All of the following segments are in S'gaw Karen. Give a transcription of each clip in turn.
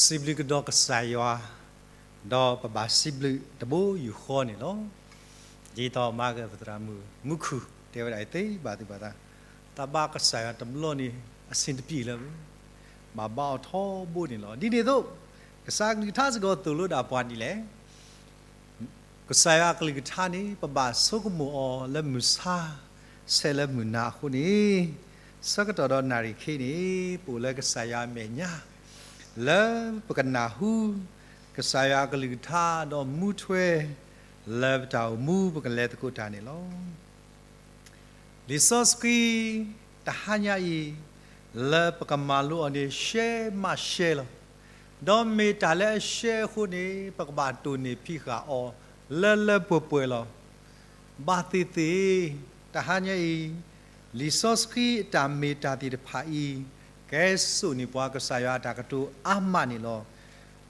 စံးဘျုးကဒီးကစၢ်ယွၤ, ဒီးပဘၣ်စံးဘျုးတဘိယူၢ်ဃီန့ၣ်လီၤ. ဒ်သိးမၤကပသရၣ်မုၣ်မူခိၣ်တဲဝဲဒၣ်အံၤသ့ဘၣ်သူၣ်ဘၣ်သး, တၢ်ဘါကစၢ်ယွၤတဘျီန့ၣ် အဆင်တပြေလၢၤဘၣ်, ဘၣ်ဘါအီၤထီဘိန့ၣ်လီၤ. ဒ်န့ၣ်အသိး ကစၢ်ကလုၢ်ကထါစ့ၢ်ကီးသိၣ်လိဒၣ်ပှၤဒ်လဲၣ်. ကစၢ်ယွၤအကလုၢ်ကထါန့ၣ် ပဘၣ်ဆိကမိၣ်အီၤလၢမုၢ်ဆါ ဆဲးလၢမုၢ်နၤအဃိန့ၣ်, ဆၢကတီၢ်ဒီးနၣ်ရံၣ်ခဲအံၤန့ၣ် ပအိၣ်လၢကစၢ်ယွၤအမဲာ်ညါ, လၢပကနၢ်ဟူ ကစၢ်ယွၤအကလုၢ်ကထါဒီးမူထွဲ လၢပတၢ်အိၣ်မူပကလဲၤသကိးတၢ်န့ၣ်လီၤ. လံာ်စီဆှံ တဟါညါအံၤ လၢပကမၤလိအီၤန့ၣ် ရှဲမးရှဲလီၤ. ဒီးမ့ၢ်တၢ်လၢအရှဲအဃိန့ၣ် ပကဘၣ်တိၢ်န့ၢ်ဖံးဃာ်အီၤလၢလၢပှဲၤပှဲၤလီၤ. ဘၣ်သ့ၣ်သ့ၣ် တဟါညါအံၤ လံာ်စီဆှံအတၢ်မ့ၢ်တၢ်သ့ၣ်တဖၣ်အံၤ ကဟဲစိာ်န့ၢ်ပှၤကစၢ်ယွၤအတၢ်ကတိၤအါမးန့ၣ်လီၤ.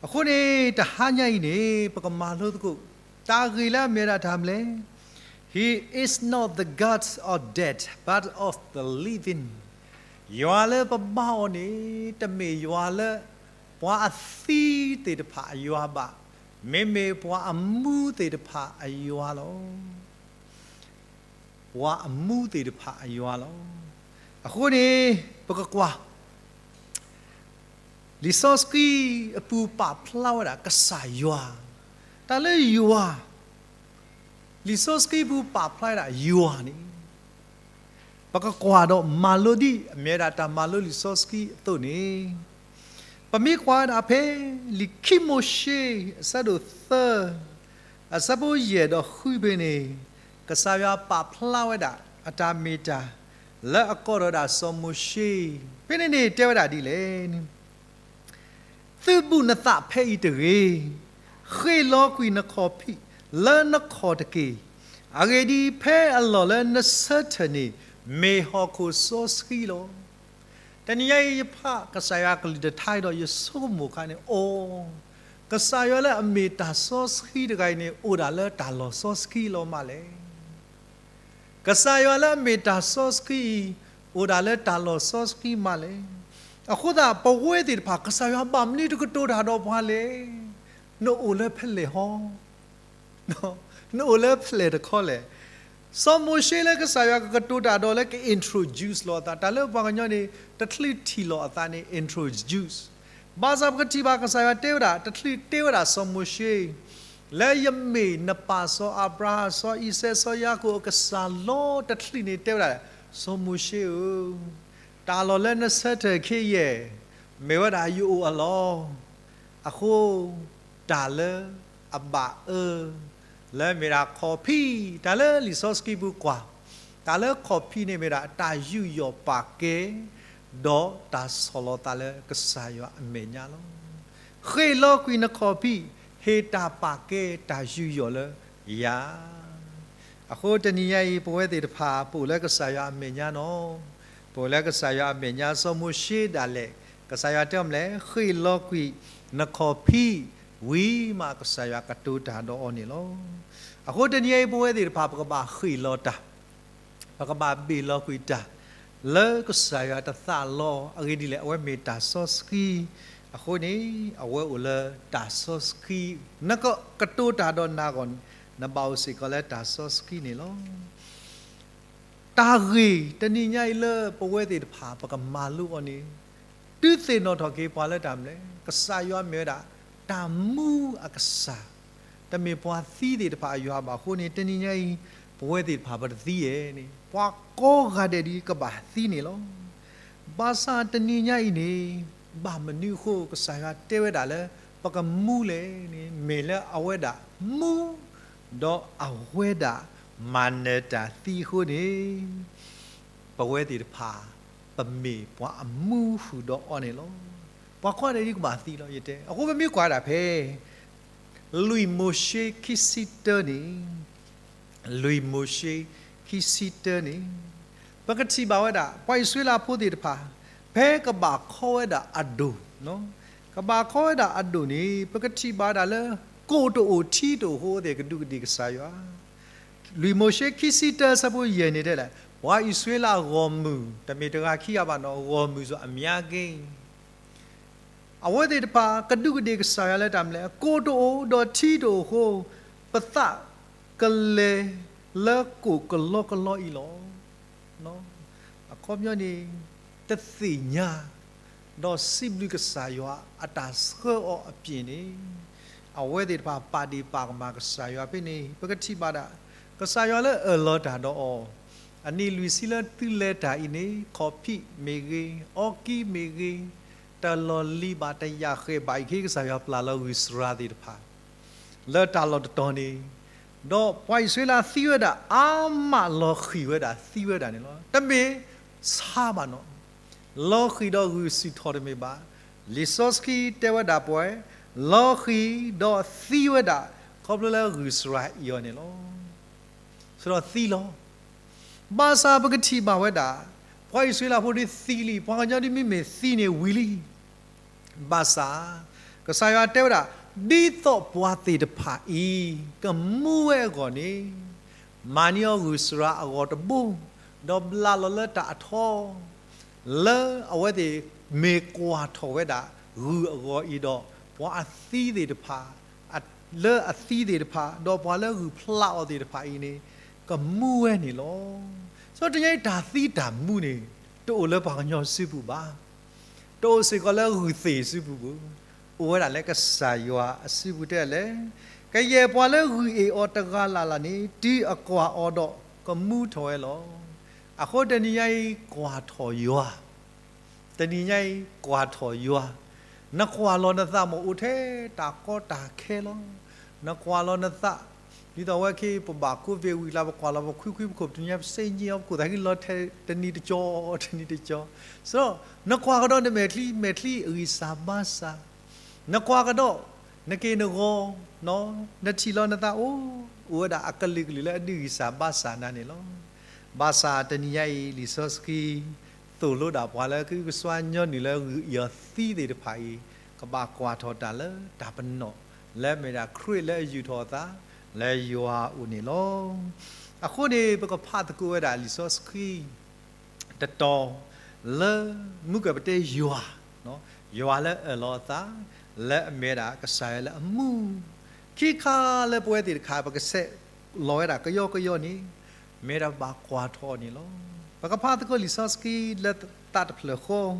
အဃိန့ၣ် တဟါညါအံၤန့ၣ် ပကမၤလိသကိး တၢ်ဂ့ၢ်လၢအမ့ၢ်ဝဲဒၣ်တၢ်မနုၤလဲၣ်. He is not the God of dead, but of the living. ယွၤလၢပဘါအီၤန့ၣ် တမ့ၢ်ယွၤလၢ ပှၤအသံသ့ၣ်တဖၣ်အယွၤဘၣ်, မ့မ့ၢ်ပှၤအမူသ့ၣ်တဖၣ်အယွၤလီၤ. ပှၤအမူသ့ၣ်တဖၣ်အယွၤလီၤ. အဃိန့ၣ် ပကကွၢ် လံာ်စီဆှံအပူၤပာ်ဖျါဝဲဒၣ်ကစၢ်ယွၤ, တၢ်လၢယွၤ, လံာ်စီဆှံပူၤပာ်ဖျါဝဲဒၣ်ယွၤန့ၣ် ပကကွၢ်ဒီးမၤလိဒ်အမ့ၢ်ဝဲဒၣ်တၢ်မၤလိလံာ်စီဆှံအသိးန့ၣ်, ပမ့ၢ်ကွၢ်ဝဲဒၣ်ဖဲ လံာ်ခံမိၤၡ့ အဆၢဒိၣ်သၢ အဆၢဖိယဲၢ်ဒီးဃုဖဲန့ၣ်, ကစၢ်ယွၤပာ်ဖျါဝဲဒၣ်အတၢ်မ့ၢ်တၢ် လၢအကိးထီၣ်ဝဲဒၣ်စီၤမိၤၡ့, ဖဲန့ၣ်န့ၣ်တဲဝဲဒၣ်ဒ်လဲၣ်န့ၣ် သုဘူၣ်နသးဖဲအံၤတဂ့ၤ, ဃ့ၢ်လီၤကွံာ်နခီၣ်ဖံးလၢနခီၣ်တက့ၢ်. အဂ့ၢ်ဒ်အံၤ, ဖဲအလီၢ်လၢနဆၢထၢၣ်န့ၣ် မ့ၢ်ဟီၣ်ခိၣ်စီဆှံလီၤ. တနံၤညါအံၤ ယဖးကစၢ်ယွၤကလုၢ်ကထါဒီး ယဆိကမိၣ်အခါန့ၣ် အိ, ကစၢ်ယွၤလၢအမ့ၢ်တၢ်စီဆှံတဂၤအံၤန့ၣ် အိၣ်ဒၣ်လၢတၢ်လီၢ်စီဆှံလီၤမးလဲၣ်. ကစၢ်ယွၤလၢအမ့ၢ်တၢ်စီဆှံအံၤ အိၣ်ဒၣ်လၢတၢ်လီၢ်စီဆှံမးလဲၣ်. အဃိသတး ပဝဲသ့ၣ်တဖၣ် ကစၢ်ယွၤဘၣ်မနုၤတကတိၤတၢ်ဒီးပှၤလဲၣ်. နအိၣ်လၢဖဲလဲၣ်ဟီ, နအိၣ်လၢဖဲလဲၣ်တခီလဲၣ်. စီၤမိၤၡ့လၢကစၢ်ယွၤကကတိၤတၢ်ဒီးလၢက introduce လီၤအသး, တၢ်လၢပှၤကညီန့ၣ် တချုးထံၣ်လိာ်အသးန့ၣ် introduce. ဘၣ်ဆၣ်ပကထံၣ်ဘၣ်ကစၢ်ယွၤတဲဝဲဒၣ် တချုးတဲဝဲဒၣ်စီၤမိၤၡ့ လၢယမ့ၢ်နပၢ်စီၤအၤဘြၤဟၣ် စီၤအံၤစဲး စီၤယၤကိာ်အကစၢ်လီၤ. တချုးန့ၣ်တဲဝဲဒၣ် စီၤမိၤၡ့ဧၢ, တၢ်လီၢ်လၢနဆၢထၢၣ်ခဲအံၤ မ့ၢ်ဝဲဒၣ်ယအိၣ်အလီၢ်. အဃိ တၢ်လၢအဘၣ်အၢ လၢမ့ၢ်ဒၣ်ခီၣ်ဖံး, တၢ်လၢလံာ်စီဆှံပူၤကွၢ်, တၢ်လၢခီၣ်ဖံးန့ၣ်မ့ၢ်ဒၣ်တၢ်ယူးယီၣ်ပာ်ကဲ ဒီးတၢ်ဆီၣ်လီၤသးလၢကစၢ်ယွၤအမဲာ်ညါလီၤ. ဃ့ၢ်လီၤကွံာ်နခီၣ်ဖံး, ဟ့ၣ်တၢ်ပာ်ကဲတၢ်ယူးယီၣ်လၢယၤ. အဃိတနံၤညါအံၤ ပဝဲသ့ၣ်တဖၣ် ပအိၣ်လၢကစၢ်ယွၤအမဲာ်ညါနီၤ, ပအိၣ်လၢကစၢ်ယွၤအမဲာ်ညါ စီၤမိၤၡ့ဒၣ်လဲာ် ကစၢ်ယွၤတဲအီၤမနုၤလဲၣ်, ဃ့ၢ်လီၤကွံာ်နခီၣ်ဖံး ဝံၤမးကစၢ်ယွၤကတိၤတၢ်ဒီးအီၤန့ၣ်လီၤ. အဃိတနံၤညါအံၤ ပဝဲသ့ၣ်တဖၣ် ပကဘၣ်ဃ့ၢ်လီၤတၢ် ပကဘၣ်ဘ့ၣ်လီၤကွံာ်တၢ် လၢကစၢ်ယွၤတသးလီၤ. အဂ့ၢ်ဒ်လဲၣ်, အဝဲမ့ၢ်တၢ်စီဆှံ, အဃိန့ၣ် အဝဲအိၣ်လၢတၢ်စီဆှံ, နကကတိၤတၢ်ဒီးနၤအဂီၢ်န့ၣ် နဘၣ်အိၣ်စ့ၢ်ကီးလၢတၢ်စီဆှံန့ၣ်လီၤ. တၢ်ဂ့ၢ်တနံၤညါအံၤလၢပဝဲသ့ၣ်တဖၣ် ပကမၤလိအီၤန့ၣ် ဒုးသ့ၣ်နီၣ်ထီၣ်က့ၤပှၤလၢတၢ်မနုၤလဲၣ်, ကစၢ်ယွၤမ့ၢ်ဝဲဒၣ် တၢ်မူအကစၢ်, တမ့ၢ်ပှၤသံသ့ၣ်တဖၣ်အယွၤဘၣ်အဃိန့ၣ် တနံၤညါအံၤ ပဝဲသ့ၣ်တဖၣ် ပတသံဧါန့ၣ်, ပှၤကိးဂၤဒဲးဒ်ကဘၣ်သံန့ၣ်လီၤ. ဘၣ်ဆၣ်တနံၤညါအံၤန့ၣ် ဘၣ်မနုၤအဃိ ကစၢ်ယွၤတဲဝဲဒၣ်လၢ ပကမူလဲၣ်န့ၣ် မ့ၢ်လၢအဝဲဒၣ်မူ ဒီးအဝဲဒၣ်မၤနၢၤတၢ်သံအဃိန့ၣ် ပဝဲသ့ၣ်တဖၣ် ပမ့ၢ်ပှၤအမူဃုာ်ဒီးအီၤန့ၣ်လီၤ. ပှၤကိးဂၤဒဲးဒ်ကဘၣ်သံလီၤ ယတဲ. အဃိပမ့ၢ်ကွၢ်ဒၣ်ဖဲ လွံၢ်မိၤၡ့ခံဆံတၢန့ၣ်, လွံၢ်မိၤၡ့ခံဆံတၢန့ၣ် ပကထံၣ်ဘၣ်ဝဲဒၣ် ပှၤအံၣ်စရ့လးဖိသ့ၣ်တဖၣ် ဖဲကဘၣ်ခီဝဲဒၣ်အဒိၣ်, ကဘၣ်ခီဝဲဒၣ်အဒိၣ်န့ၣ် ပကထံၣ်ဘၣ်ဝဲဒၣ်လၢ ကိၣ်တအိၣ်ထံတအိၣ်အဃိ အဝဲသ့ၣ်ကဒူးကဒ့ၣ်ကစၢ်ယွၤ. လွံၢ်မိၤၡ့ခံဆံတၢ အဆၢဖိယဲၢ်န့ၣ်တဲလဲၣ်, ပှၤအံၣ်စရ့လးဂီၢ်မုၢ် တမ့ၢ်တဂၤခံဂၤဘၣ်နီၤ, ဂီၢ်မုၢ်စီၤအမံၤအက့ၢ် အဝဲသ့ၣ်တဖၣ်ကဒူးကဒ့ၣ်ကစၢ်ယွၤလၢတၢ်မနုၤလဲၣ်, ကိၣ်တအိၣ်ဒီးထံတအိၣ်အဃိ, ပသးကလဲၤလၢကိၣ်ကလီကလီအံၤလီၤ. အခီပညီန့ၣ် တသ့ၣ်ညါ ဒီးစံးဘျုးကစၢ်ယွၤအတၢ်ဆှၢအီၤအပျ့ၤန့ၣ်, အဝဲသ့ၣ်တဖၣ်ပာ်ဒ့ၣ်ပာ်ကမၣ်ကစၢ်ယွၤဖဲန့ၣ် ပကထံၣ်ဘၣ်ဒၣ် ကစၢ်ယွၤလၢအၢၣ်လီၤတၢ်ဒီးအီၤ, အနံၣ်လွံၢ်ဆံလၢသုလဲၤတၢ်အံၤန့ၣ် ခီၣ်ဖံးမ့ၢ်ဂ့ၤ, အီကံမ့ၢ်ဂ့ၤ, တလီၢ်လံၤဘၣ်တယာ်ဃဲးဘၣ်အံၤ ကစၢ်ယွၤပျၢ်လီၤဂုၢ်စရၤသ့ၣ်တဖၣ် လၢတၢ်လီၢ်တတီၤန့ၣ်, ဒီးပှၤအံၣ်စရ့လးသံဝဲဒၣ် အါမးလီၤဃံၤဝဲဒၣ်သံဝဲဒၣ်န့ၣ်လီၤ. တမ့ၢ်ဆါဘၣ်နီၤ, လီၤဃံၤဒီးဂုၢ်ဆူၣ်ထီၣ်တမ့ၢ်ဘၣ်. လံာ်စီဆှံတဲဝဲဒၣ်ပှၤ, လီၤဃံၤဒီးသံဝဲဒၣ် ခီဖျိလၢဂုၢ်စရၤအံၤအီၤန့ၣ်လီၤ. ဆိဒီးသံလီၤ. ဘၣ်ဆၣ်ပကထံၣ်ဘၣ်ဝဲဒၣ်, ပှၤအံၣ်စရ့လးဖိဒုးသံလံ, ပှၤကညီဒုးမ့မ့ၢ်သံန့ၣ်ဝံၤလံ. ဘၣ်ဆၣ်, ကစၢ်ယွၤတဲဝဲဒၣ်, ဒ်သိးပှၤသ့ၣ်တဖၣ်အံၤ ကမူဝဲအဂီၢ်န့ၣ်, မၤန့ၢ်အီၤဂုၢ်စရၤအဂီၤတဘိ, ဒီးဘျးလီၤလၢတၢ်အထီ, လၢအဝဲသ့ၣ်မ့ၢ်ကွၢ်ထီၣ်ဝဲဒၣ်ဂုၢ်အဂီၤအံၤဒီး, ပှၤအသံသ့ၣ်တဖၣ်, လၢအသံသ့ၣ်တဖၣ်, ဒီးပှၤလၢဂုၢ်ဖျးအီၤသ့ၣ်တဖၣ်အံၤန့ၣ်, ကမူဝဲန့ၣ်လီၤ. ဆိတနံၤညါအံၤ တၢ်သံတၢ်မူန့ၣ် တအိၣ်လၢပှၤကညီစုပူၤဘၣ်. တအိၣ်စ့ၢ်ကီးလၢဂုၢ်သ့ၣ်စုပူၤဘၣ်. အိၣ်ဝဲဒၣ်လၢကစၢ်ယွၤအစုပူၤတဲလဲၣ်, ကယဲၢ်ပှၤလၢဂုၢ်အ့ၣ်အီၤတဂၤလၢ်လၢ်န့ၣ် တုၤအကွၢ်အီၤဒီးကမူထီၣ်ဝဲလီၤ. အဃိတနံၤညါအံၤကွၢ်ထီၣ်ယွၤ တနံၤညါအံၤကွၢ်ထီၣ်ယွၤ, နကွၢ်လီၤနသးမ့ၢ်အိၣ်ထဲတၢ်ကီတၢ်ခဲလီၤ. နကွၢ်လီၤနသး, ဒ်သိးအဝဲခဲအံၤ ပဘၣ်ကိးဘ့ၣ်ဝံၤလၢ် ပကွၢ်လီၤပခွံခွံပခိၣ် ပတနံၤညါပစ့ၢ်ကီးပခိၣ်သးခံလီၤထဲတနံၤတကၠီ, တနံၤတကၠီ. ဆိဒီး, နကွၢ်ကဒီးနမဲာ်ချံ, မဲာ်ချံအဂံၢ်စၢ်ဘါစၢ်, နကွၢ်ကဒီး, နက့ၢ်နဂီၤ, နထံၣ်လီၤနသးအိၣ်, အိၣ်ဝဲဒၣ်အကလုာ်ကလုာ်လၢအဒုးဂံၢ်စၢ်ဘါစၢ်နၤန့ၣ်လီၤ. ဘၣ်ဆၣ်တနံၤညါအံၤ လံာ်စီဆှံ သိၣ်လိဒၣ်ပှၤလၢအကအုကစွါညီနုၢ်လၢဂုၢ်အ့ၣ်အီၤသံသ့ၣ်တဖၣ်အံၤ, ကဘၣ်ကွၢ်ထီၣ်တၢ်လၢတၢ်ပနီၣ်, လၢအမ့ၢ်ဒၣ်ခရံာ်လၢအယူာ်ထီၣ်အသး, လၢယွၤအအိၣ်န့ၣ်လီၤ. အဃိန့ၣ် ပကဖးသကိးဝဲဒၣ်လံာ်စီဆှံ တတီၤ, လၢမုၢ်ကပတဲယွၤ, ယွၤလၢအအၢၣ်လီၤအသး, လၢအမ့ၢ်ဝဲဒၣ်ကစၢ်ယွၤလၢအမူ, ခံခါလၢပဝဲသ့ၣ်တခါ ပကဆဲးလီၤဝဲဒၣ်ကယီကယီန့ၣ်, မ့ၢ်ဒၣ်ပဘၣ်ကွၢ်ထီၣ်အီၤန့ၣ်လီၤ. ပကဖးသကိးလံာ်စီဆှံလၢသးတဖျၢၣ်ဃီ,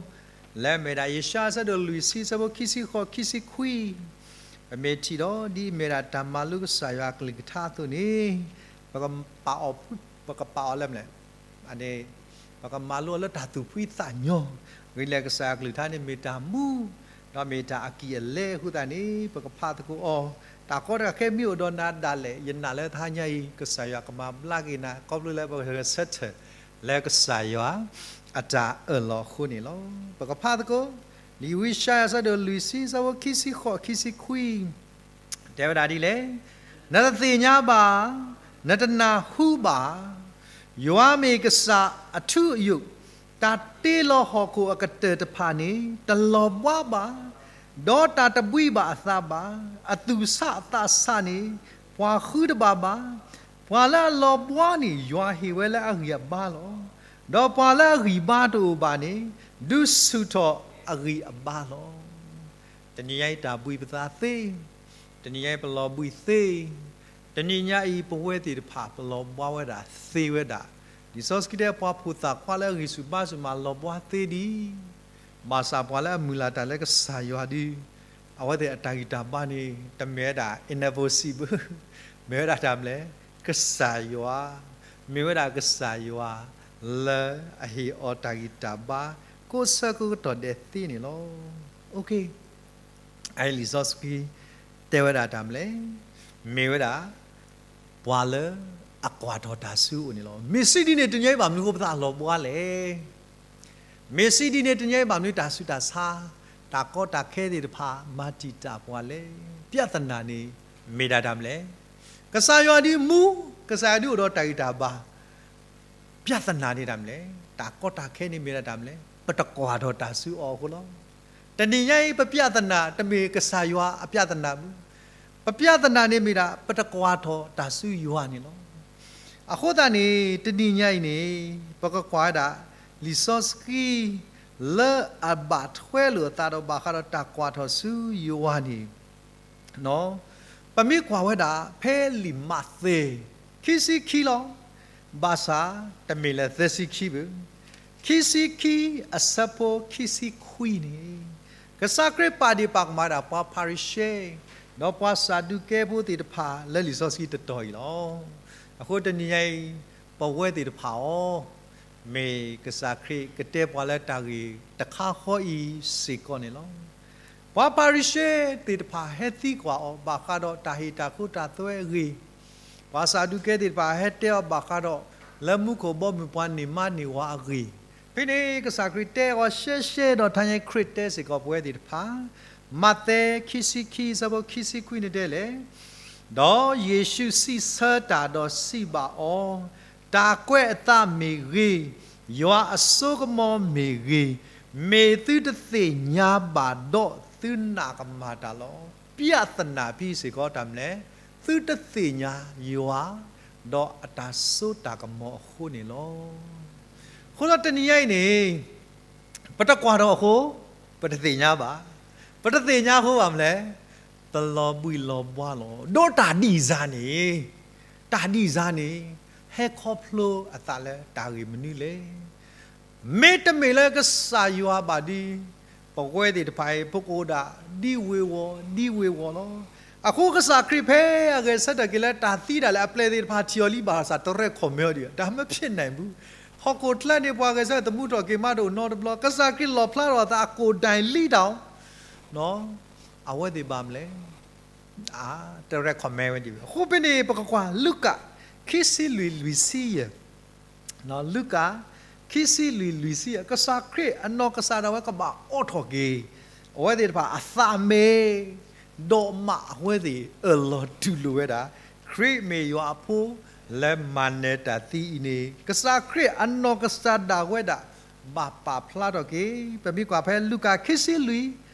လၢအမ့ၢ်ဒၣ်ယၡါယၤအဆၢဒိၣ်လွံၢ်ဆံ အဆၢဖိခံဆံဃိး ခံဆံခွံ, ပမ့ၢ်ထံၣ်ဒီး ဒ်အမ့ၢ်ဒၣ်တၢ်မၤလိကစၢ်ယွၤအကလုၢ်ကထါအသိးန့ၣ်, ပကပာ်အီၤ, ပကပာ်အီၤလၢမနုၤလဲၣ် န့ၣ်, ပကမၤလိအီၤလၢတၢ်သူၣ်ဖှံသးညီ, ဂ့ၤလၢကစၢ်ယွၤအကလုၢ်ကထါန့ၣ်မ့ၢ်တၢ်မူ, ဒီးမ့ၢ်တၢ်အကံၢ်အလဲအဃိသတးန့ၣ် ပကဖးသကိးအီၤ, တၢ်ကီတၢ်ခဲမ့ၢ်အိၣ်ဒီးနၤဒၣ်လဲာ် ယနာ်လၢတဟါညါအံၤ ကစၢ်ယွၤကမၤဘျါက့ၤနၤ ခီဖျိလၢပဂဲၤဆၢထၢၣ်လၢကစၢ်ယွၤအတၢ်အၢၣ်လီၤအဃိန့ၣ်လီၤ. ပကဖးသကိး, လံာ်ဝံယၡါယၤအဆၢဒိၣ်လွံၢ်ဆံ အဆၢဖိခံဆံဃိး ခံဆံခွံ တဲဝဲဒၣ်ဒ်လဲၣ်, နတသ့ၣ်ညါဘၣ်, နတနၢ်ဟူဘၣ်, ယွၤမ့ၢ်ကစၢ်အထူအယိာ်, တၢ်တ့လီၤဟီၣ်ခိၣ်အကတၢၢ်တဖၣ်န့ၣ် တလီၤဘှါဘၣ်, ဒီးတၢ်တဘှံးဘၣ်အသးဘၣ်, အသူၣ်ဆးအသးဆးန့ၣ် ပှၤဃုတဘၣ်ဘၣ်, ပှၤလၢအလီၤဘှါန့ၣ် ယွၤဟ့ၣ်ဝဲလၢအဂံၢ်အဘါလီၤ. ဒီးပှၤလၢအဂံၢ်ဘါတအိၣ်ဘၣ်န့ၣ် ဒုးဆူၣ်ထီၣ်အဂံၢ်အဘါလီၤ. တနံၤညါအံၤတၢ်ဘှံးပသးသ့, တနံၤညါအံၤပလီၤဘှံးသ့, တနံၤညါအံၤပဝဲသ့ၣ်တဖၣ်ပလီၤဘှါဝဲဒၣ်သ့ဝဲဒၣ်, လံာ်စီဆှံတဲပှၤဖိသၣ်ခွါလၢအဂံၢ်ဆူၣ်ဘါဆူၣ်မးလီၤဘှါသ့ဒံး, ဘၣ်ဆၣ်ပှၤလၢအမုၢ်လၢ်တၢ်လၢကစၢ်ယွၤဒုး, အဝဲသ့ၣ်အတၢ်ဂံၢ်တၢ်ဘါန့ၣ် တမ့ၢ်ဝဲဒၣ် invisible, မ့ၢ်ဝဲဒၣ်တၢ်မနုၤလဲၣ်, ကစၢ်ယွၤ, မ့ၢ်ဝဲဒၣ်ကစၢ်ယွၤ လၢအဟ့ၣ်အီၤတၢ်ဂံၢ်တၢ်ဘါ ကိးဆၢကိးကတီၢ်ဒဲးသ့န့ၣ်လီၤ. အလံာ်စီဆှံ တဲဝဲဒၣ်တၢ်မနုၤလဲၣ်, မ့ၢ်ဝဲဒၣ် ပှၤလၢအကွၢ်ထီၣ်တၢ်ဆူအအိၣ်န့ၣ်လီၤ. မ့ၢ်စံးဒ်န့ၣ် တနံၤညါအံၤဘၣ်မနုၤအဃိပသးလီၤဘှါလဲၣ်. မ့ၢ်စံးဒ်န့ၣ် တနံၤညါအံၤဘၣ်မနုၤတၢ်ဆူးတၢ်ဆါ, တၢ်ကီတၢ်ခဲသ့ၣ်တဖၣ် မၤတံာ်တာ်ပှၤလဲၣ်. ပြဿနာန့ၣ် မ့ၢ်ဒၣ်တၢ်မနုၤလဲၣ်. ကစၢ်ယွၤဒုးမူ, ကစၢ်ယွၤဒုးအိၣ်ဒီးတၢ်ဂံၢ်တၢ်ဘါ, ပြဿနာန့ၣ်တၢ်မနုၤလဲၣ်, တၢ်ကီတၢ်ခဲန့ၣ်မ့ၢ်ဒၣ်တၢ်မနုၤလဲၣ်, ပတကွၢ်ထီၣ်တၢ်ဆူအီၤအဃိလီၤ. တနံၤညါအံၤ ပပြဿနာ တမ့ၢ်ကစၢ်ယွၤအပြဿနာဘၣ်. ပပြဿနာန့ၣ်မ့ၢ်ဒၣ် ပတကွၢ်ထီၣ်တၢ်ဆူယွၤန့ၣ်လီၤ. အဃိသတးန့ၣ် တနံၤညါအံၤန့ၣ် ပကကွၢ်ဝဲဒၣ် လံာ်စီဆှံ လၢအဘၣ်ထွဲလိာ်အသးဒီးဘၣ်ဃးဒီးတၢ်ကွၢ်ထီၣ်ဆူယွၤန့ၣ် ပမ့ၢ်ကွၢ်ဝဲဒၣ် ဖဲလံာ်မးသဲ ခံဆံခံလီၤ. ဘၣ်ဆၣ်တမ့ၢ်လၢသၢဆံခံဘၣ်. ခံဆံခံ အဆၢဖိခံဆံခွံန့ၣ် ကစၢ်ခရံာ်ပာ်ဒ့ၣ်ပာ်ကမၣ်ဝဲဒၣ် ပှၤဖၤရံၤၡဲ ဒီးပှၤစၤဒူၤကဲဖိသ့ၣ်တဖၣ် လၢလံာ်စီဆှံတတီၤအံၤလီၤ. အဃိတနံၤညါအံၤ ပဝဲသ့ၣ်တဖၣ်အီၤ မ့ၢ်ကစၢ်ခရံာ်ကတဲပှၤလၢတၢ်ဂ့ၢ်တခါဃီအံၤစ့ၢ်ကီးန့ၣ်လီၤ. ပှၤဖၤရံၤၡဲသ့ၣ်တဖၣ်ဟဲသံကွၢ်အီၤ ဘၣ်ဃးဒီးတၢ်ဟ့ၣ်တၢ်ခိတၢ်သွဲအဂ့ၢ်, ပှၤစၤဒူၤကဲသ့ၣ်တဖၣ်ဟဲတဲအီၤ ဘၣ်ဃးဒီးလၢမူခိၣ်ဘီမုၢ်ပှၤန့ၢ်မါန့ၢ်ဝၤအဂ့ၢ်, ဖဲန့ၣ်ကစၢ်ခရံာ်တဲအီၤရှဲရှဲဒီး ထါညါခရံာ်တဲစ့ၢ်ကီးပဝဲသ့ၣ်တဖၣ်, မးသဲ ခံဆံခံ အဆၢဖိခံဆံခွံန့ၣ်တဲလဲၣ် ဒီးယ့ၣ်ၡူးစံးဆၢတၢ်ဒီးစံးဘၣ်အီၤ, တၢ်ကွဲးအသးမ့ၢ်ဂ့ၤ, ယွၤအစိကမီၤမ့ၢ်ဂ့ၤ, မ့ၢ်သုတသ့ၣ်ညါဘၣ်ဒီးသုနးကမၣ်တၢ်လီၤ. ပျၢ်သနာ်ဖဲစ့ၢ်ကီးတၢ်မနုၤလဲၣ်, သုတသ့ၣ်ညါယွၤ ဒီးအတၢ်စိတၢ်ကမီၤအဃိန့ၣ်လီၤ. အဃိဒီးတနံၤညါအံၤန့ၣ် ပတကွၢ်ထီၣ်အဃိ ပတသ့ၣ်ညါဘၣ်. ပတသ့ၣ်ညါအဃိဘၣ်မနုၤလဲၣ်, ပလီၤဘှံးလီၤဘှါလီၤ. ဒီးတၢ်ဒံၣ်စၢ်န့ၣ်, တၢ်ဒံၣ်စၢ်န့ၣ် ဟဲခီဖျိအသးလၢတၢ်ဂ့ၢ်မနုၤလဲၣ်. မ့တမ့ၢ်လၢကစၢ်ယွၤဘၣ်ဒီး ပဝဲသ့ၣ်တဖၣ်အံၤ ပကအိၣ်ဒၣ်ဒ်ဝ့ၤဝီၤ ဒ်ဝ့ၤဝီၤလီၤ. အဃိကစၢ်ခရံာ်ဖဲအဂဲၤဆၢထၢၣ်က့ၤလၢတၢ်သံဒၣ်လဲာ် အပျဲၢ်သ့ၣ်တဖၣ်ထံၣ်အီၤလံဘၣ်ဆၣ် တရဲၣ်ခီၣ်မဲာ်အီၤဒံး, တၢ်မ့ၢ်ဖံးနၢ်ဘူၣ်, ဟီၣ်ခိၣ်ချၢန့ၣ် ပှၤဂဲၤဆၢထၢၣ်သမူထီၣ်က့ၤမးတအိၣ်နီတဘျီ, ကစၢ်ခရံာ်လီၣ်ဖျါထီၣ်အသးအကိၣ်ဒၣ်လံတၢ်အီၤ, အဝဲသ့ၣ်ဘၣ်မနုၤလဲၣ်, တရဲၣ်ခီၣ်မဲာ်ဝဲဒံးဘၣ်. အဃိဖဲန့ၣ် ပကကွၢ်လူၤကၣ် ခံဆံလွံၢ် လွံၢ်ဆံယဲၢ် လူၤကၣ် ခံဆံလွံၢ် လွံၢ်ဆံယဲၢ်, ကစၢ်ခရံာ်အနီၢ်ကစၢ်ဒၣ်ဝဲကဘၣ်အိးထီၣ်က့ၤ အဝဲသ့ၣ်တဖၣ်အသးမ့ၢ်, ဒီးမးအဝဲသ့ၣ်အၢၣ်လီၤတူၢ်လိာ်ဝဲဒၣ် ခရံာ်မ့ၢ်ယွၤအဖိ လၢမၤနၢၤတၢ်သံအံၤန့ၣ် ကစၢ်ခရံာ်အနီၢ်ကစၢ်ဒၣ်ဝဲဒၣ် ဘၣ်ပာ်ဖျါထီၣ်က့ၤ. ပမ့ၢ်ကွၢ်ဖဲလူၤကၣ် ခံဆံလွံၢ်